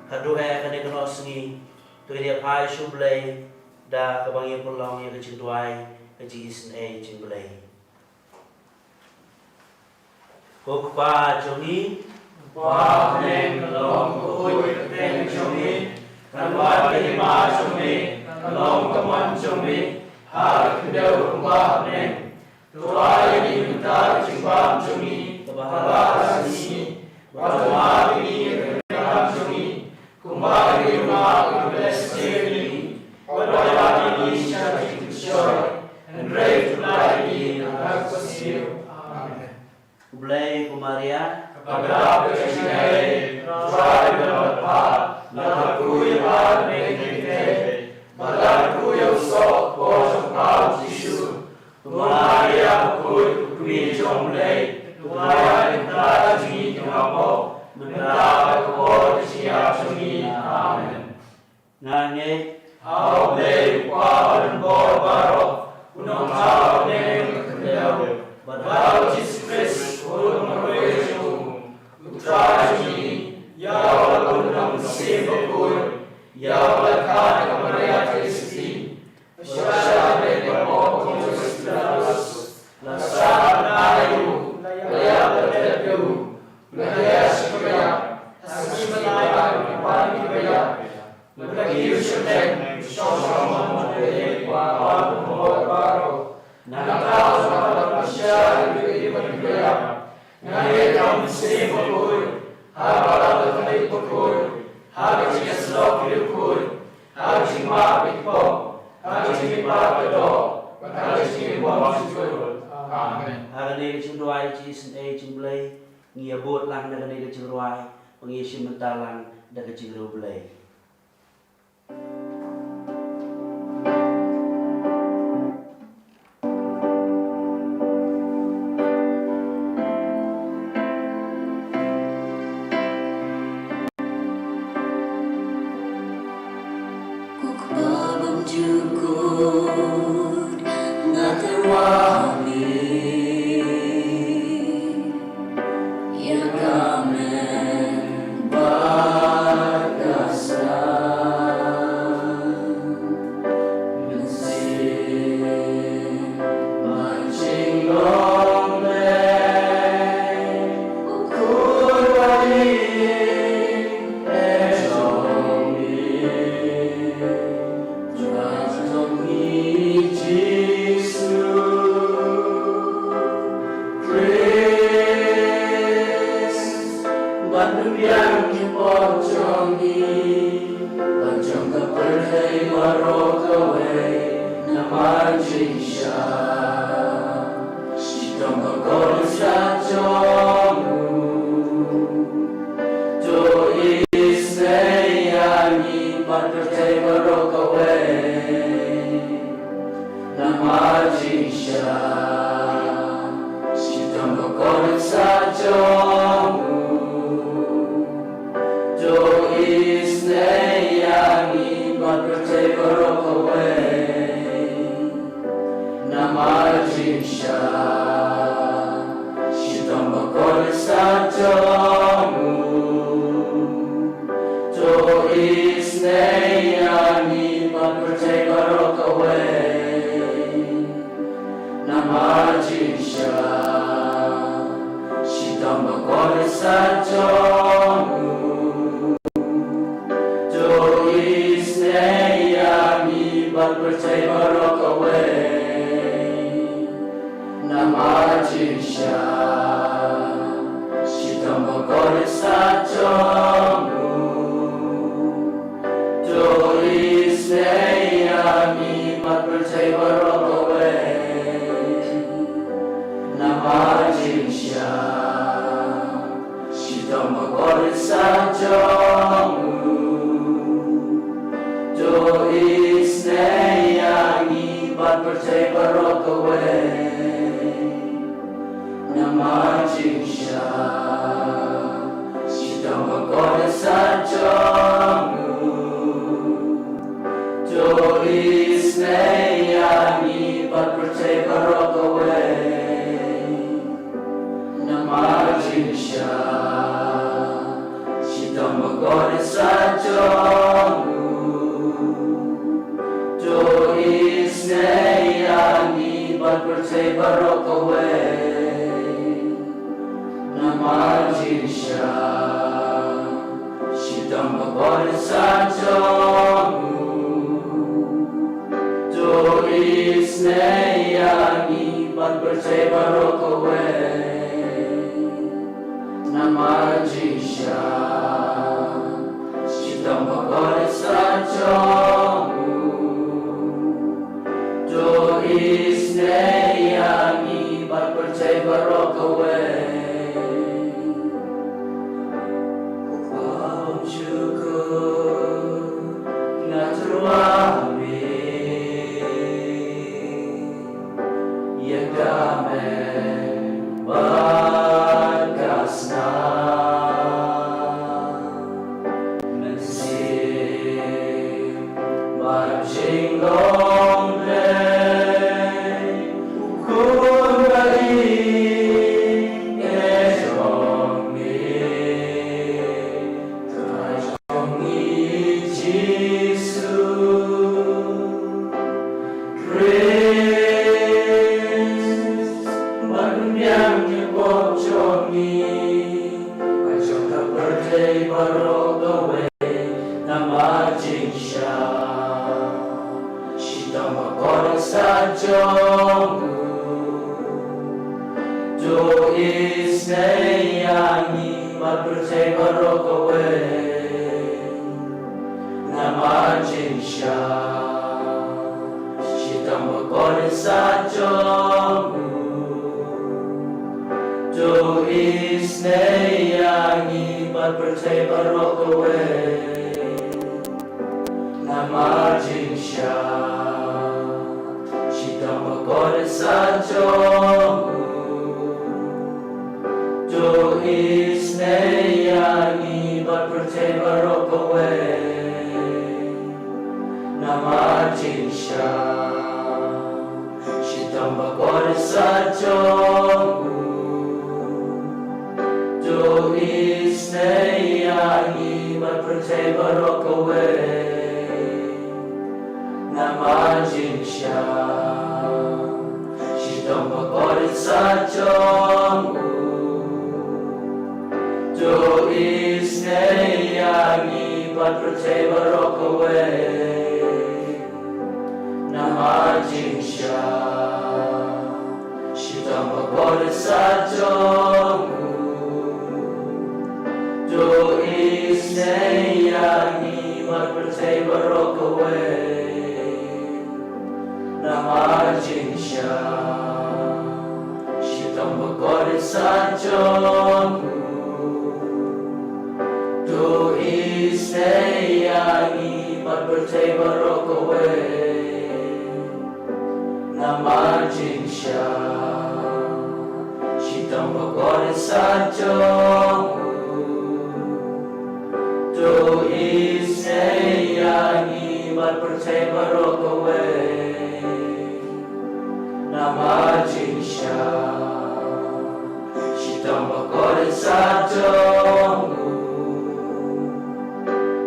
Haduh eh kane ka noh sngi, to ïa phai sha U Blei da kaba ngi pynlong ïa ka jingduwai ka jingisynei jong U Blei. Ko Kpa jong ngi, ba ha bneng, ka long ka kyrteng jong me, kan wan ka hima jong me, kan long ka mon jong me ha ka khyndew kumba ha bneng. To ai ïa ngi mynta ka jingbam jong ngi kaba ha ka sngi, bad to map ïa ngi ka kam jong ngi, kumba ngi ruh ngi map ïa kiba leh sniew ïa ngi, bad to ïoh ïa ngi sha ka jingpynshoi, hynrei to pynlait ïa ngi na ka sniew. Amen. U Blei, ko Maria, kaba dap ka jingaiei, U Trai u don bad pha, la kyrkhu ïa pha ha bneng ki kynthei, bad la kyrkhu ïa u soh ka por jong pha, u Jisu. Ko Maria bakhuid, ko Kmie jong U Blei, to duwai ïa ngi ki kynthei kiba pop, mynta bad ka por ka jingïap jong ngi. Amen. Nga ngeit ha U Blei U Kpa uba don bor baroh, U Nongthaw ha bneng bad ha ka khyndew, bad ha U Jisu Khrist, U Khun ba marwei jong U, U Trai jong ngi, ïa uba la bun na U Mynsiem Bakhuid, ïa uba la kha da ka Maria Theisotti, shah sha ka bneng ka pop u Pontius Pilatus, la sah bad la kynduh ïa u, la ïap bad la tep ïa u, la kha sha kaba ïap, ha ka sngi ba lai la wan na ki ba ïap, la kiew sha kynthei, shong sha ka mon U Blei U Kpa uba don bor baroh. Nangta U Trai uba la pynshai ïa ki ba ïap, nga ngeit ha U Mynsiem Bakhuid, ha ka balang bakhuid, ha ka jingïasyllok ki riewkhuid, ha ka jingmap ïa ki pop, ha ka jingmihpat ka doh, bad ha ka jingim umjuh. Amen. Ha kane ka jingduwai ka jingisynei jong U Blei, ngi ïa bud lang na kane ka jingrwai, ba ngi ïa shim bynta lang da ka jingriewblei. Ko Kpa bymjukut, nga tyrwa ha me, ïa ka met bad ka san, mynsiem bad jinglong leh, U Khun ba ïeit jong me. Trai jong ngi Jisu Khrist, ban pynbiang ki pop jong ngi bad jong ka pyrthei baroh kawei, namar jingshah shitom bakordit jong u. To isynei ïa ngi bad pyrthei baroh kawei, namar jingshah shitom bakordit jong u. To isynei ïa ngi bad pyrthei baroh kawei, namar jingshah shitom bakordit jong u. To isynei ïa ngi bad pyrthei baroh kawei, namar jingshah shitom bakordit jong u. To isynei ïa ngi bad pyrthei baroh kawei, namar jingshah shitom bakordit jong u. To isynei ïa ngi bad pyrthei baroh kawei, namar jingshah shitom bakordit jong u. To isynei ïa ngi bad pyrthei baroh kawei, namar baroh kawei. Namar jingshisha, shitom bakordit sa jong u. To isynei ïa ngi bad pyrthei baroh kawei. Namar jingshisha, shitom bakordit sa jong u. To isynei ïa ngi bad pyrthei baroh kawei. Ko Pa bymjukut, nga tyrwa ha me. Ïa ka meng bad ka snam, mynsiem bad jinglong Blei, u khun ba ïeit jong me. Trai jong ngi Jisu Khrist, ban biang ïa pop jong ngi, ha jong ka pyrthei baroh kawei, namar jingshisha. Shitom bakordit sa jong u. To isynei ïa ngi bad pyrthei baroh kawei. Namar jingshisha, shitom bakordit sa jong u. To isynei ïa ngi bad pyrthei baroh kawei. Namar jingshisha, shitom bakordit sa jong u. To isynei ïa ngi bad pyrthei baroh kawei. Namar jingshisha, shitom bakordit sa jong u. To isynei ïa ngi bad pyrthei baroh kawei. Namar jingshisha, shitom bakordit sa jong u. To isynei ïa ngi bad pyrthei baroh kawei. Namar jingshisha, shitom bakordit sa jong u. To isynei ïa ngi bad pyrthei baroh kawei. Namar jingshisha, shitom bakordit sa jong u. To isynei ïa ngi bad pyrthei baroh kawei. Namar jingshisha, shitom bakordit sa jong u. To isynei ïa ngi bad pyrthei baroh kawei. Namar jingshisha, shitom bakordit sa jong u.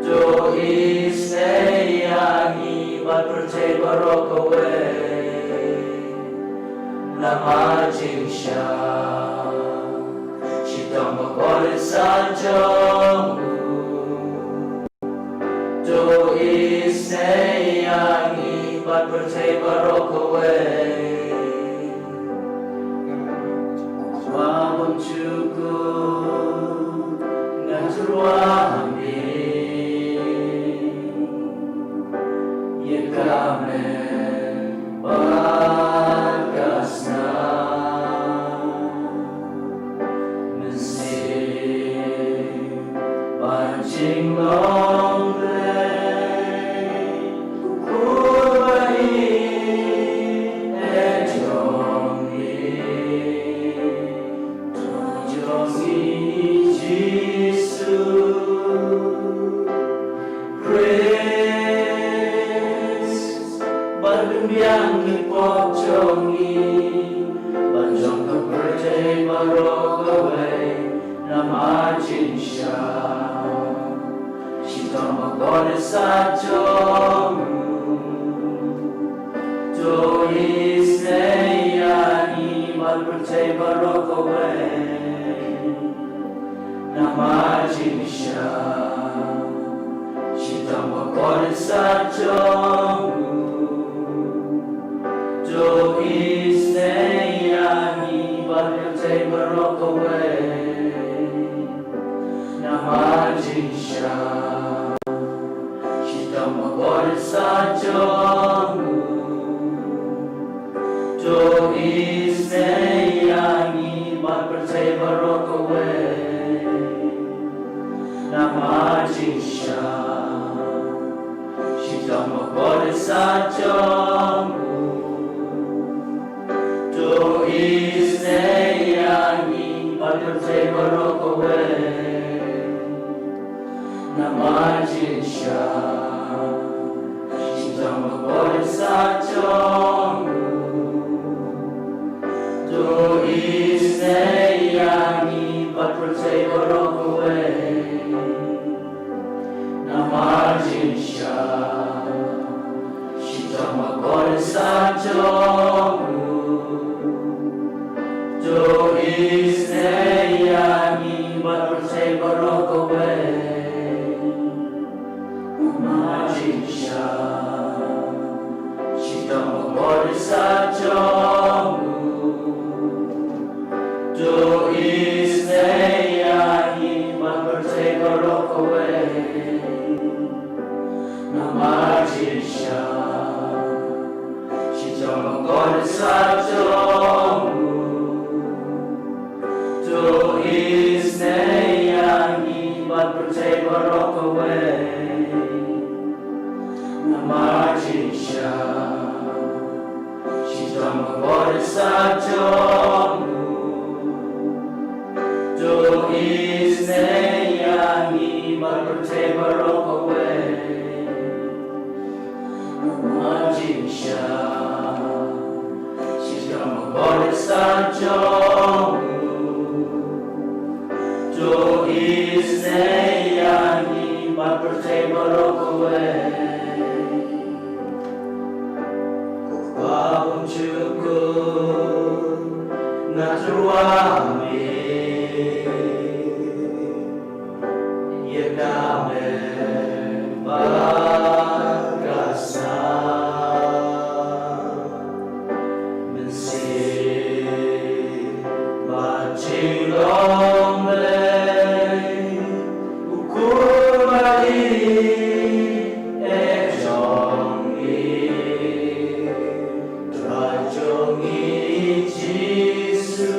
To isynei ïa ngi bad pyrthei baroh kawei. Namar jingshisha, shitom bakordit sa jong u. To isynei ïa ngi bad pyrthei baroh kawei. Ko Pa bymjukut, nga tyrwa ha me. Ïa ka meng bad ka snam, mynsiem bad jinglong Blei, u khun ba ïeit jong ngi. Trai jong ngi Jisu Khrist, ban pynbiang ïa ki pop jong ngi, ban jong ka pyrthei baroh kawei, namar jingshisha. Shitom bakordit sa jong u. To isynei ïa ngi pyrthei baroh kawei. Namar jingshisha, shitom bakordit sa jong u. To isynei ïa ngi bad pyrthei baroh kawei. Namar jingshisha, shitom bakordit sa jong u. To isynei ïa ngi bad pyrthei baroh kawei. Namar jingshisha, shitom bakordit sa jong u. To isynei ïa ngi bad pyrthei baroh kawei. Namar jingshisha, shitom bakordit sa jong u. To isynei ïa ngi bad pyrthei baroh kawei. Namar jingshisha, shitom bakordit sa jong u. To isynei ïa ngi bad pyrthei baroh kawei. Namar jingshisha, shitom bakordit sa jong u. To isynei ïa ngi bad pyrthei baroh kawei. Namar jingshisha, shitom bakordit sa jong u. To isynei ïa ngi bad pyrthei baroh kawei. Namar jingshisha, shitom bakordit sa jong u. To isynei ïa ngi bad pyrthei baroh kawei. Namar jingshisha, shitom bakordit sa jong u. To isynei ïa ngi bad pyrthei baroh kawei. Ko Pa bymjukut, nga tyrwa me. Ïa ka met bad ka snam, mynsiem bad jinglong Blei, u khun malik eh jong ngi, Trai jong ngi Jisu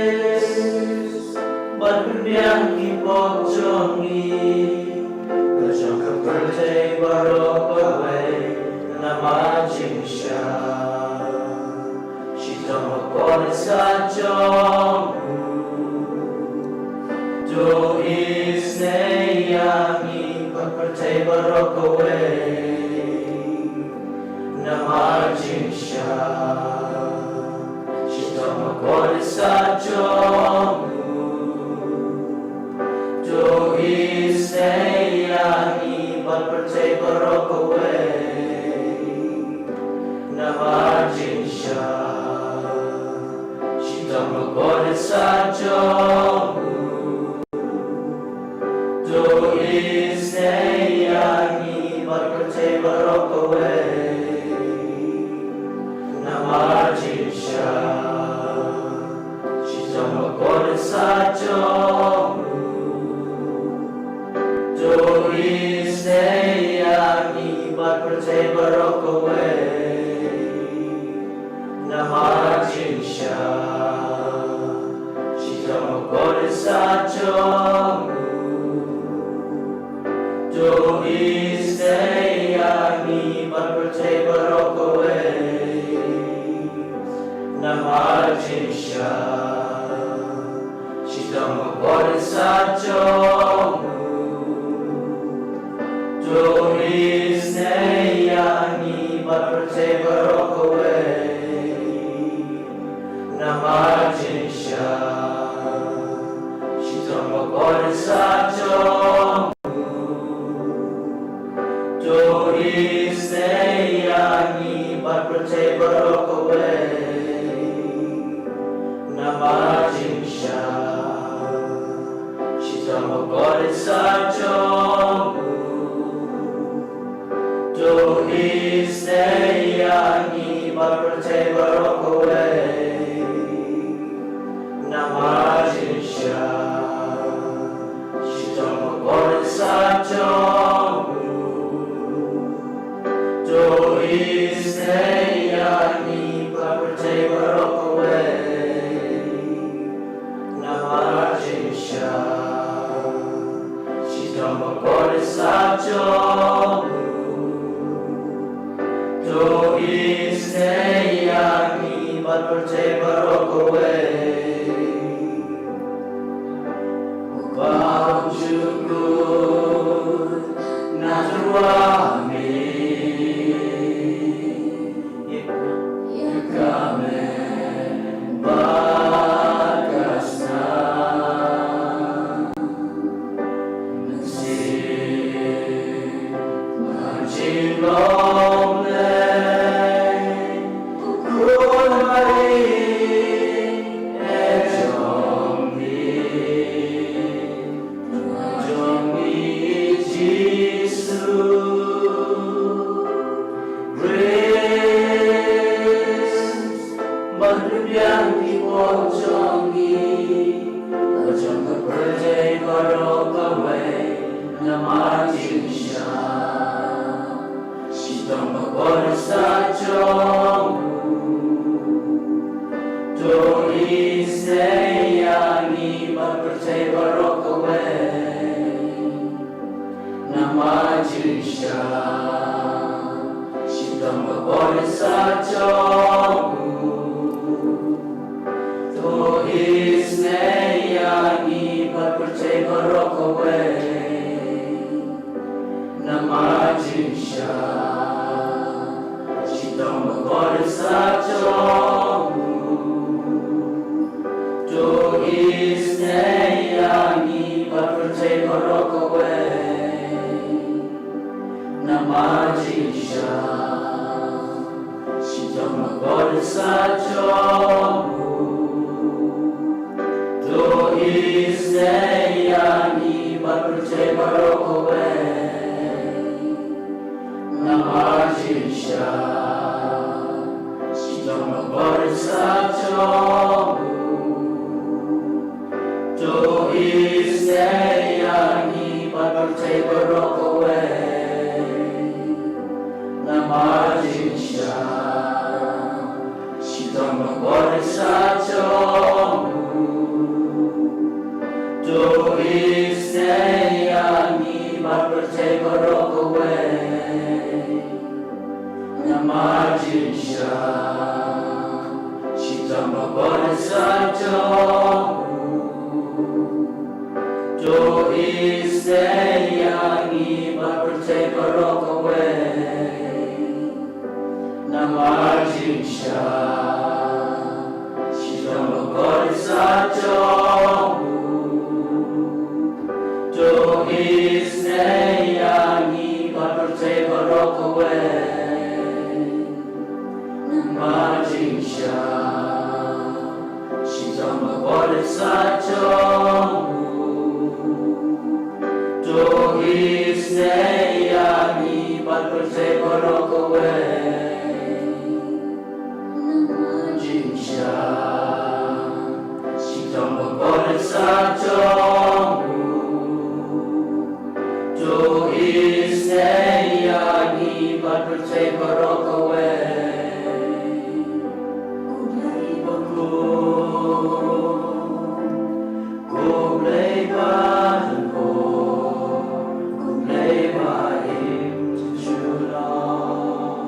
Khrist, ban pynbiang ki pop jong ngi, bad jong ka pyrthei baroh kawei, namar jingshisha. Shitom bakordit sa jong u. To isynei ïa ngi bad pyrthei baroh kawei. Namar jingshisha. Shitom bakordit sa jong u. To isynei ïa ngi bad pyrthei baroh kawei. Namar jingshisha. Shitom bakordit sa jong u. To isynei ïa ngi bad pyrthei baroh kawei. Namar jingshisha. Shitom bakordit sa jong u. To isynei ïa ngi bad pyrthei baroh kawei. Namar jingshisha. Shitom bakordit sa jong u. To isynei ïa ngi bad pyrthei baroh kawei. Namar jingshisha. Shitom bakordit sa jong u. To isynei ïa ngi bad pyrthei baroh kawei. Namar jingshisha. Shitom bakordit sa jong u. To isynei ïa ngi bad Te baroh kawei namar jingshah shitom bakordit sha jong u. To isynei ïa ngi bad pyrthei baroh kawei namar jingshah shitom bakordit sha jong u. To isynei ïa ngi bad pyrthei baroh kawei namar jingshah shitom bakordit sha jong u. To isynei ïa ngi bad pyrthei baroh kawei. Ko Kpa jong ngi, nga tyrwa me ïa ka met bad ka snam. Mynsiem bad jinglong lei, ko Khun Mari eh jong ngi, jong ngi Jisu Khrist. Ban pynbiang ki pop jong ngi, ka jong ka pyrthei baroh kawei, namar jingshah shitom bakordit sha jong u. To isynei ïa ngi bad pyrthei baroh kawei namar jingshah shitom bakordit sha jong u. To isynei ïa ngi bad pyrthei baroh kawei namar jingshah shitom bakordit sha jong u. To isynei ïa ngi bad pyrthei baroh kawei namar jingshah shitom bakordit sha jong u. To isynei ïa ngi bad pyrthei baroh kawei namar jingshah shitom bakordit sha jong u. To isynei ïa ngi bad pyrthei baroh kawei namar jingshah shitom bakordit sha jong u. To isynei ïa ngi bad pyrthei baroh kawei namar jingshah shitom bakordit sha jong u. To isynei ïa ngi bad pyrthei baroh kawei namar jingshah shitom bakordit sha jong u. To isynei ïa ngi bad pyrthei baroh kawei namar jingshah shitom bakordit sha jong u. To isynei ïa ngi bad pyrthei baroh kawei namar jingshah shitom bakordit sha jong u. To isynei ïa ngi bad pyrthei baroh kawei. Ko Blei bakhuid, ko Blei badonbor, ko Blei ba im junom.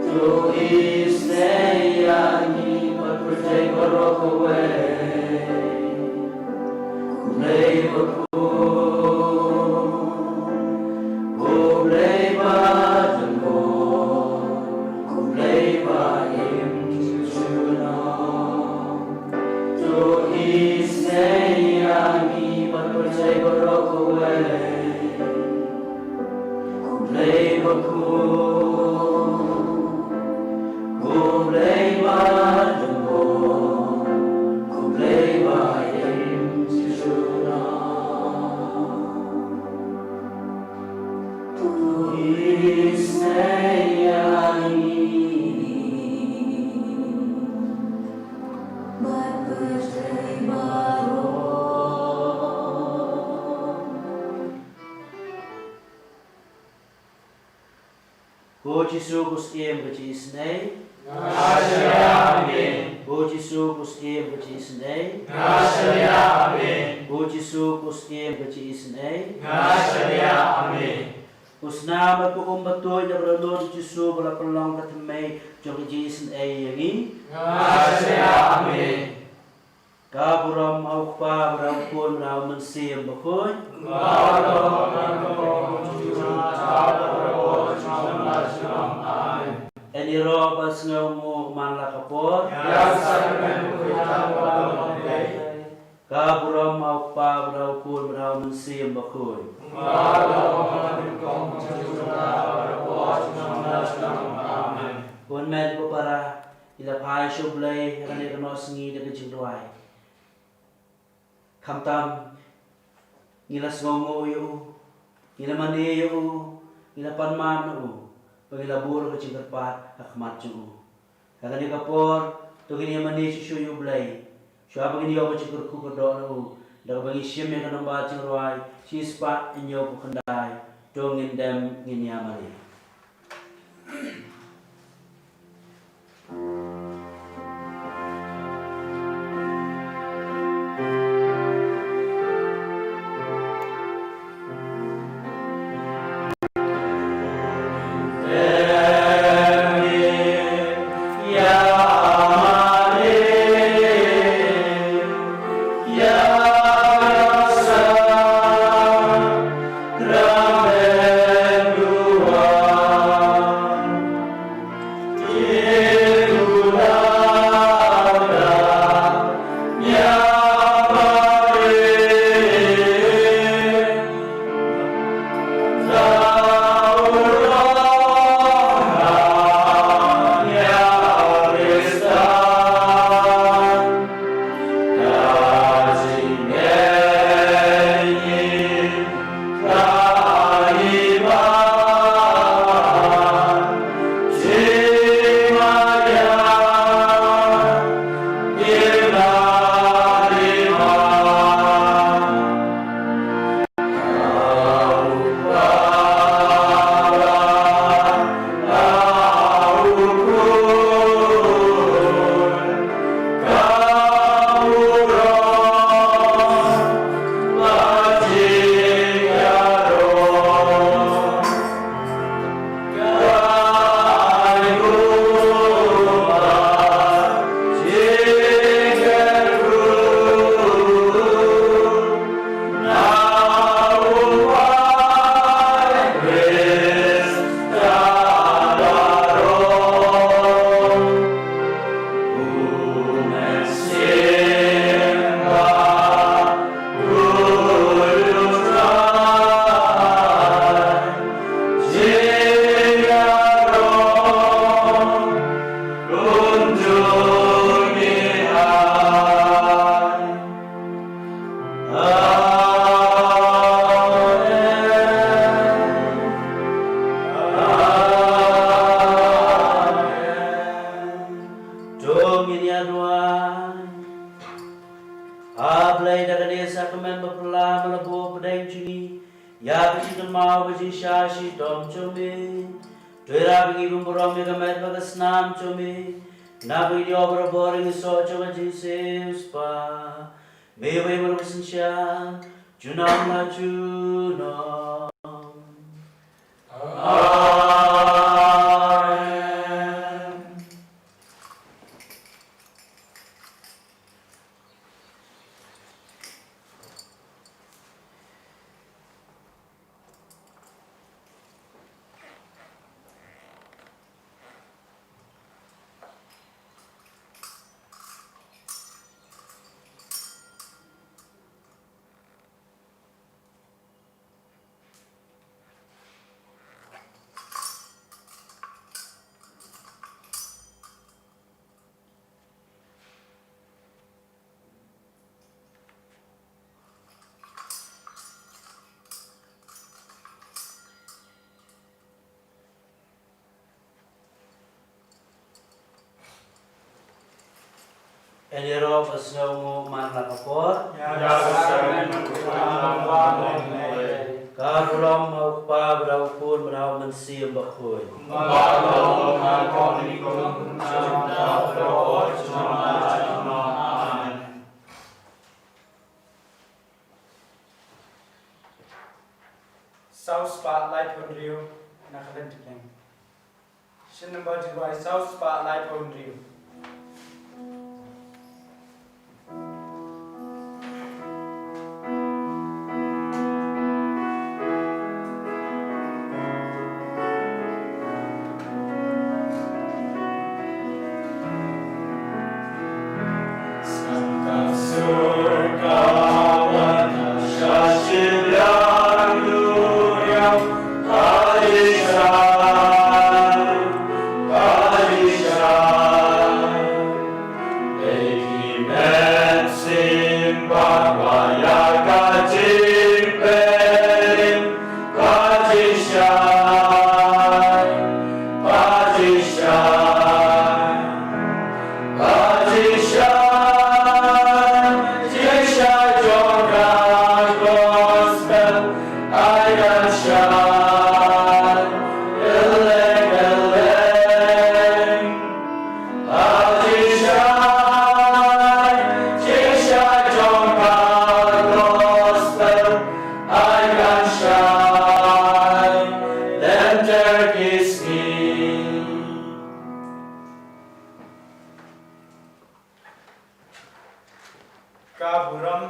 To isynei ïa ngi bad pyrthei baroh kawei. Ko Blei bakhuid, ko Blei badonbor, ko Blei ba im junom. To isynei ïa ngi bad pyrthei baroh kawei. Ko Blei bakhuid, O Jisu, ko Syiem ka jingisynei. Nga shaniah, amen. O Jisu, ko Syiem ka jingisynei. Nga shaniah, amen. O Jisu, ko Syiem ka jingisynei. Nga shaniah, amen. Ko snam bad ko um ba tuid da ka dohnud U Jisu ba la pynlong ka thymmei jong ka jingisynei ïa ngi. Nga shaniah, amen. Ka burom ha U Kpa, bad ha U Khun, bad ha U Mynsiem Bakhuid. Amen. Yn ïaroh bad sngewnguh man la ka por. Ka burom ha U Kpa, bad ha U Khun, bad ha U Mynsiem Bakhuid. Amen. Ko met ko para, ngi la phai sha U Blei ha kane ka nosngi da ka jingrwai. Khamtam ngi la sngewnguh ïa u, ngi la mane ïa u, ngi la pan map na u, bad ngi la bud ka jingkyrpad ha khmat jong u. Ha kane ka por to ngin ïa mane shuh shuh ïa U Blei, shuwa ba ngin ïoh ka jingkyrkhu kyrdoh na u, da kaba ngin shim ïa ka nombar jingrwai shispah hynñiewphew khyndai. To ngin dem ngin ïa mane. To ngin ïa duwai. A Blei, da kane sa ka met ba phylla me la buh pdeng jong ngi ïa ka jingkynmaw ka jingshah shitom jong me. To ïarap ïa ngi ban burom ïa ka met bad ka snam jong me, naba ngin ïoh barabor ïa ka soh jong ka jingshispah. Me ba ïeit marwei synshar, junom la junom. Amen. Ïaroh bad sngewnguh man la ka por. Ka burom ha U Kpa, bad ha U Khun, bad ha U Mynsiem Mynsiem Bakhuid. Saw spah laiphew hynriew na ka Lynti Bneng. Shin namba jingduwai saw spah laiphew hynriew. Ka burom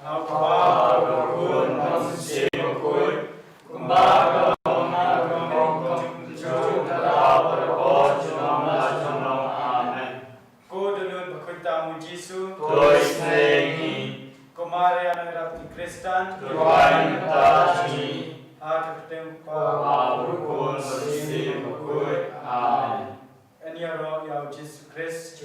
ha u Kpa, ha u Khun, ha u Mynsiem Bakhuid, kumba ka long ha ka lyngkot jong u Trai, ha u Trai, ha u Trai, ha u Trai. Amen. Ko Dohnud Bakhuid tam u Jisu, to isynei ïa ngi. Ko Maria Nongïarap Khristan, to duwai ïa ngi. Ha ka kyrteng u Kpa, ha u Khun, ha u Mynsiem Bakhuid. Amen. Yn ïaroh ïa u Jisu Khrist.